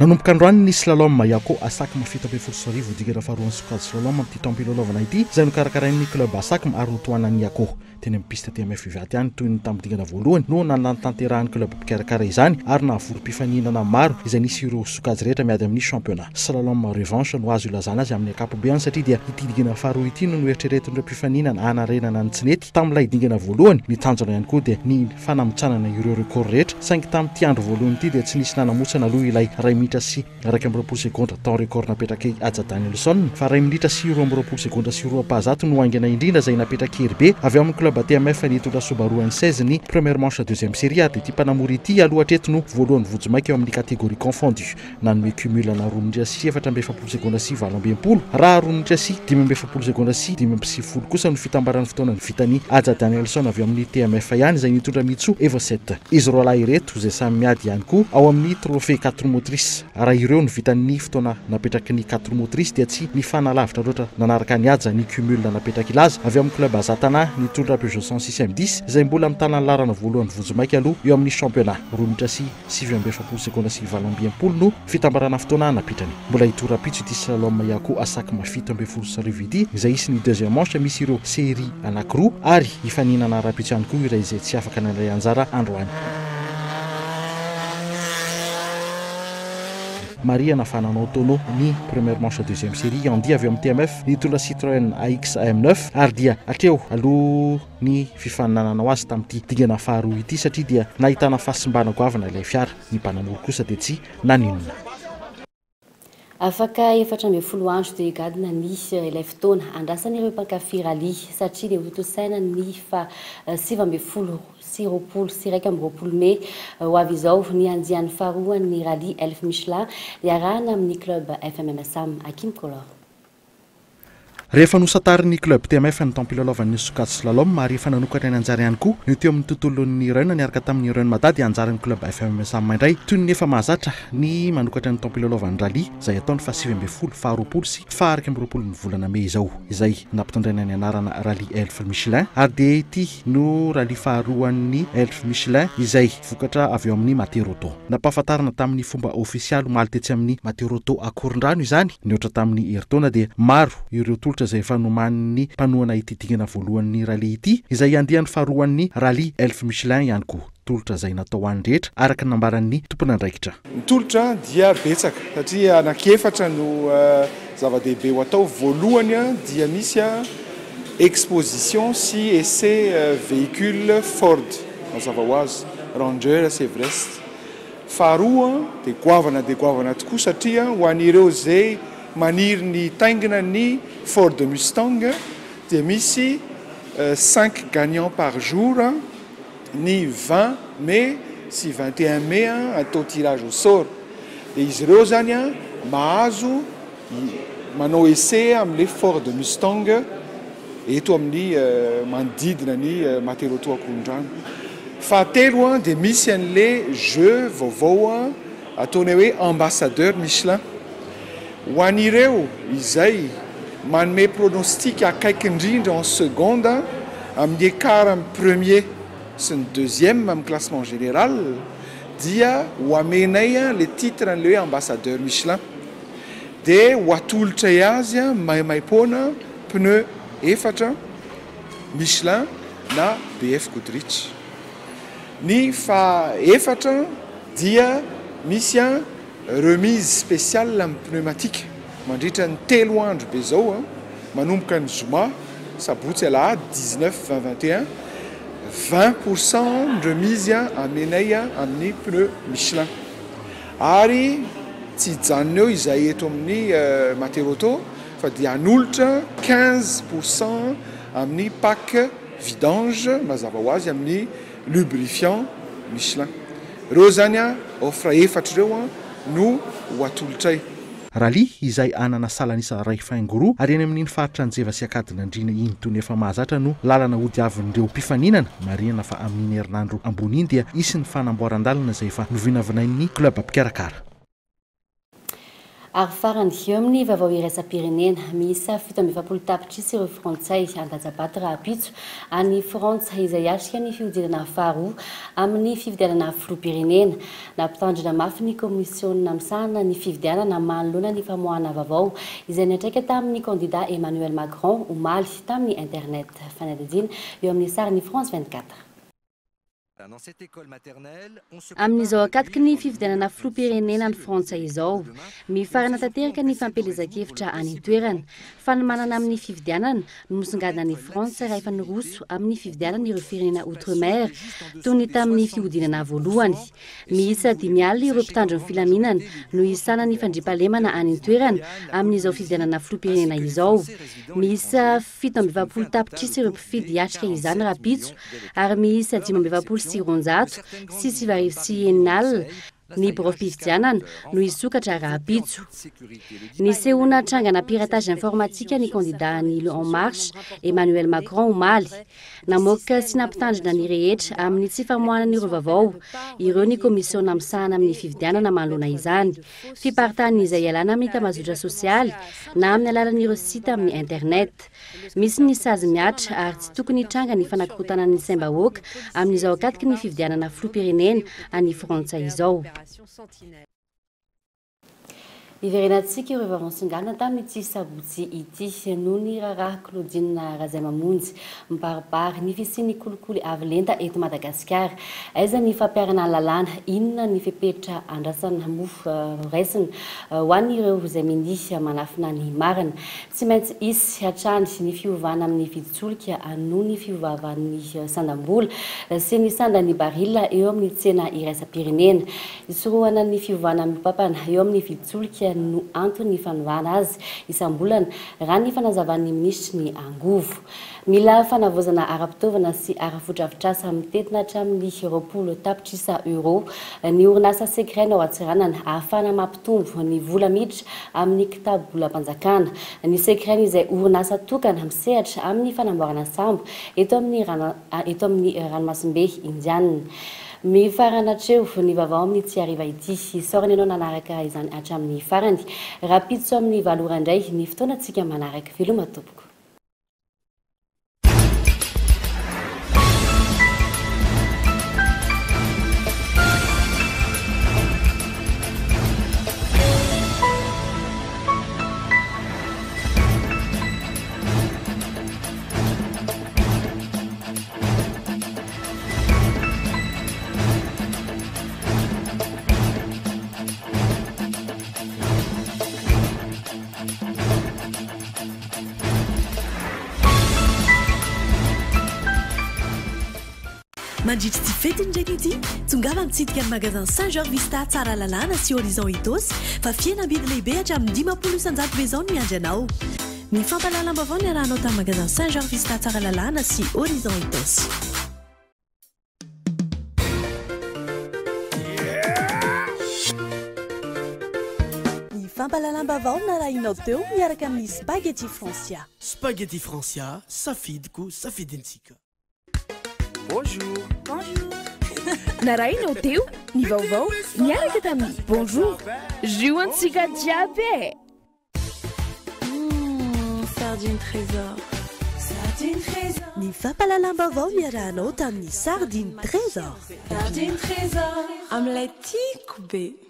Nanomboka androany ny Slalom Yako Asakm 2017, dingana faharoan'ny sokajy slalom amin'ity taom-pilalaovana ity, izay nokarakarain'ny Club Asakm ary notohanan'ny Yako. Teny amin'ny piste TMF Ivato ihany, toy ny tamin'ny dingana voalohany, no nanatanterahan'ny club mpikarakara izany ary nahavory mpifaninana maro izay nisy ireo sokajy rehetra miady amin'ny championnat. Slalom revanche no azo ilazana azy amin'ny ankapobeany satria dia ity dingana faharoa ity no noeritreretin'ireo mpifaninana hanarenana ny tsy nety tamin'ilay dingana voalohany. Ny tanjona ihany koa dia ny fanamotsanana ireo record rehetra, saingy tamin'ity andro voalohany ity dia tsy nisy nanamotsana aloha ilay iray minitra sy 21 segondra temps record napetrak'i Haja Danielson, fa iray minitra sy 22 segondra sy roa-pahazato no haingana indrindra izay napetrak'i Heribe avy ao amin'ny club TMF nitondra Subaru N16 ny première manche deuxième série ary dia ity mpanamory ity aloha hatreto no voalohany vonjimaika eo amin'ny catégorie confondu. Nanome cumul ana roa minitra sy 44 segondra sy 68, raha roa minitra sy 45 segondra sy 95 kosa no fitambaran'ny fotoana vitan'i Haja Danielson avy ao amin'ny TMF ihany izay nitondra Mitsu Evo 7. Izy roalahy ireto izay samy miady ihany koa ao amin'ny Trophée Quatre Motrices. Raha ireo no vitan'ny fotoana napetraky ny Quatre Motrices dia tsy nifanalavitra loatra nanaraka an'i Haja ny cumul napetrak'i Laza avy ao amin'ny Club Azatana nitondra Peugeot 106 M10 izay mbola mitana ny laharana voalohany vonjimaika aloha eo amin'ny championnat. Roa minitra sy 49 segondra sy 68 no fitambarana fotoana napetrany. Mbola hitohy rahampitso ity slalom Yako Asakma 2017 ity, izay hisy ny deuxième manche misy ireo série anankiroa ary hifaninana rahampitso ihany koa ireo izay tsy afaka nandray anjara androany. Marihana fa nanao tonneau ny première manche deuxième série Andy avy eo amin'ny TMF nitondra Citroën AX M9 ary dia hatreo aloha ny fifaninanana ho azy tamin'ity dingana faharoa ity satria dia nahitana fahasimbana goavana ilay fiara. Ny mpanamory kosa dia tsy naninona. Afaka 14 andro dia higadona ny ilay fotoana andrasan'ireo mpankafy rallye satria dia hotontosaina ny faha 2019 sy 21 mey ho avy izao ny andiany faharoan'ny rallye Elf Michelin iarahana amin'ny club FMMSAM Akim Color. Rehefa nosantarin'ny Club TMF ny taom-pilalaovan'ny sokajy slalom ary efa nanokatra ny anjara ihany koa ny teo amin'ny tontolon'ny run niaraka tamin'ny Run Mada dia anjaran'ny Club FMMSAM indray toy ny efa mahazatra ny manokatra ny taom-pilalaovan'ny rallye izay atao ny faha 19, faha 20 sy faha 21 ny volana mey izao izay nampitondraina ny anarana Rallye Elf Michelin ary dia ity no rallye faharoan'ny Elf Michelin izay vokatra avy eo amin'ny Materauto. Nampahafantarina tamin'ny fomba ofisialy omaly tetsy amin'ny Materauto Akorondrano izany. Nihoatra tamin'ny herintaona dia maro ireo tolotra izay efa nomanin'ny mpanohana ity dingana voalohan'ny rallye ity, izay andiany faharoan'ny Rallye Elf Michelin ihany koa. Tolotra izay natao ho an'ny rehetra, araka ny nambaran'ny tompon'andraikitra. Ny tolotra dia betsaka satria anankiefatra no zava-dehibe ho atao. Voalohany dia misy exposition sy essai véhicule Ford, mazava ho azy, Ranger sy Everest. Faharoa dia goavana dia goavana tokoa satria ho an'ireo izay maniry ny hitaingina ny Ford Mustang dia misy cinq gagnants par jour ny 20 mai sy 21 mai atao tirage au sort. Dia izy ireo izany mahazo manao essai amin'ilay Ford Mustang eto amin'ny manodidina ny Materauto Akorondrano. Fahatelo dia misy an'ilay jeu vaovao ataonay hoe ambassadeur Michelin. Ho an'ireo izay manome pronostic akaiky indrindra en seconde amin'ny écart amin'ny premier sy ny deuxième amin'ny classement général dia ho amenay ilay titre an'ilay hoe ambassadeur Michelin. Dia ho atolotray azy maimaimpoana pneu efatra Michelin na BF Goodrich. Ny faha efatra dia misy remise spéciale amin'ny pneumatique mandritra ny 3 andro be izao, manomboka ny zoma, sabotsy, alahady 19, 20, 21, 20% ny remise amenay amin'ny pneu Michelin. Ary tsy hijanona eo izahay eto amin'ny Materauto fa dia hanolotra 15% amin'ny pack vidange mazava ho azy amin'ny lubrifiant Michelin. Ireo izany offre efatra ireo no ho atolotray. Rallye izay hanana salan'isa iray faingo roa ary eny amin'iny faritra Anjeva sy Ankadinandriana iny toy ny efa mahazatra no lalana hodiavin'ireo mpifaninana. Marihana fa amin'iny herinandro ambony iny dia hisy ny fanamboaran-dalana izay efa novinavinain'ny club mpikarakara. Ary farany, eo amin'ny vaovao iraisam-pirenena, miisa 47 tapitrisa ireo Frantsay handatsa-bato rahampitso any Frantsa izay hiatrika ny fihodinana faharoa amin'ny fifidianana filoham-pirenena. Nampitandrina mafy ny kaomisiona misahana ny fifidianana manoloana ny famoahana vaovao izay niantraika tamin'ny kandida Emmanuel Macron omaly tamin'ny internet. Fanadihadiana eo amin'ny sarin'ny France 24. Amin'izao ankatoky ny fifidianana filoham-pirenena any Frantsa izao, mifarana tanteraka ny fampielezan-kevitra any an-toerana. Fanomanana amin'ny fifidianana no misongadina any Frantsa raha efa niroso amin'ny fifidianana ireo firenena outre-mer toy ny tamin'ny fihodinana voalohany. Miisa 50 ireo mpitandro ny filaminana no hisahana ny fandriampahalemana any an-toerana amin'izao fifidianana filoham-pirenena izao. Miisa 47 tapitrisa ireo mpifidy hiatrika izany rahampitso ary miisa 645 600 ny biraom-pifidianana no hisokatra rahampitso. Nisehoana trangana piratage informatique ny kandida ny En Marche Emmanuel Macron omaly. Namoaka sy nampitandrina ny rehetra amin'ny tsy famoahana ireo vaovao ireo ny komisiona misahana amin'ny fifidianana manoloana izany. Fiparitahan'ny izay ialana amin'ny tambazotra sosialy na amin'ny alalan'ireo site amin'ny internet. Misy ny sazy mihatra ary tsy tokony hitranga ny fanakorontanan'ny saim-bahoaka amin'izao ankatoky ny fifidianana filoham-pirenena any Frantsa izao. Hiverenantsika ireo vaovao nisongadina tamin'ity sabotsy ity noho ny raharaha Claudine Razaimamonjy. Mibaribary ny fisian'ny kolikoly avo lenta eto Madagasikara. Aiza ny fampiharana ny lalàna? Inona ny fepetra andrasana moa horaisina ho an'ireo izay minia manafina ny marina? Tsy maintsy hisy hatrany ny fiovana amin'ny vidin-tsolika noho ny fiovaovan'ny sandam-bola sy ny sandan'ny barila eo amin'ny tsena iraisam-pirenena. Hisorohana ny fiovana mihoa-pampana eo amin'ny vidin-tsolika no anton'ny fanovana azy isam-bolana, raha ny fanazavan'ny minisitry ny Angovo. Mila fanavaozana ara-pitaovana sy ara-fotodrafitrasa mitentina hatramin'ny 20 tapitrisa euros ny orinasa Secren ao Antsiranana ahafahana mampitombo ny vola miditra amin'ny kitabolam-panjakana. Ny Secren izay orinasa tokana misehatra amin'ny fanamboarana sambo eto amin'ny eto amin'ny ranomasimbe Indianina. Mifarana hatreo ny vaovao amin'ity hariva ity. Isaorana ianao nanaraka izany hatramin'ny farany. Rahampitso amin'ny valo ora indray ny fotoanantsika manaraka. Veloma tompoko. Mandritra ity fetin'ny reny ity, tongava mitsidika ny magasin Saint Georges Vista Tsaralalàna sy Horizon Itaosy fa fihenam-bidy lehibe hatramin'ny 50% be izao no miandry anao. Ny fampahalalam-baovao niarahanao tamin'ny magasin Saint Georges Vista Tsaralalàna sy Horizon Itaosy. Ny fampahalalam-baovao narahinao teo miaraka amin'ny Spaghetti Francia. Spaghetti Francia, safidiko, safidintsika. Bonjour. Bonjour. Narahinao teo ny vaovao niaraka tamin'ny Bonjour. Jus antsika jiaby e! Sardine Trésor. Sardine Trésor. Ny fampahalalam-baovao niarahanao tamin'ny Sardine Trésor. Sardine Trésor. Amin'ilay tiako be.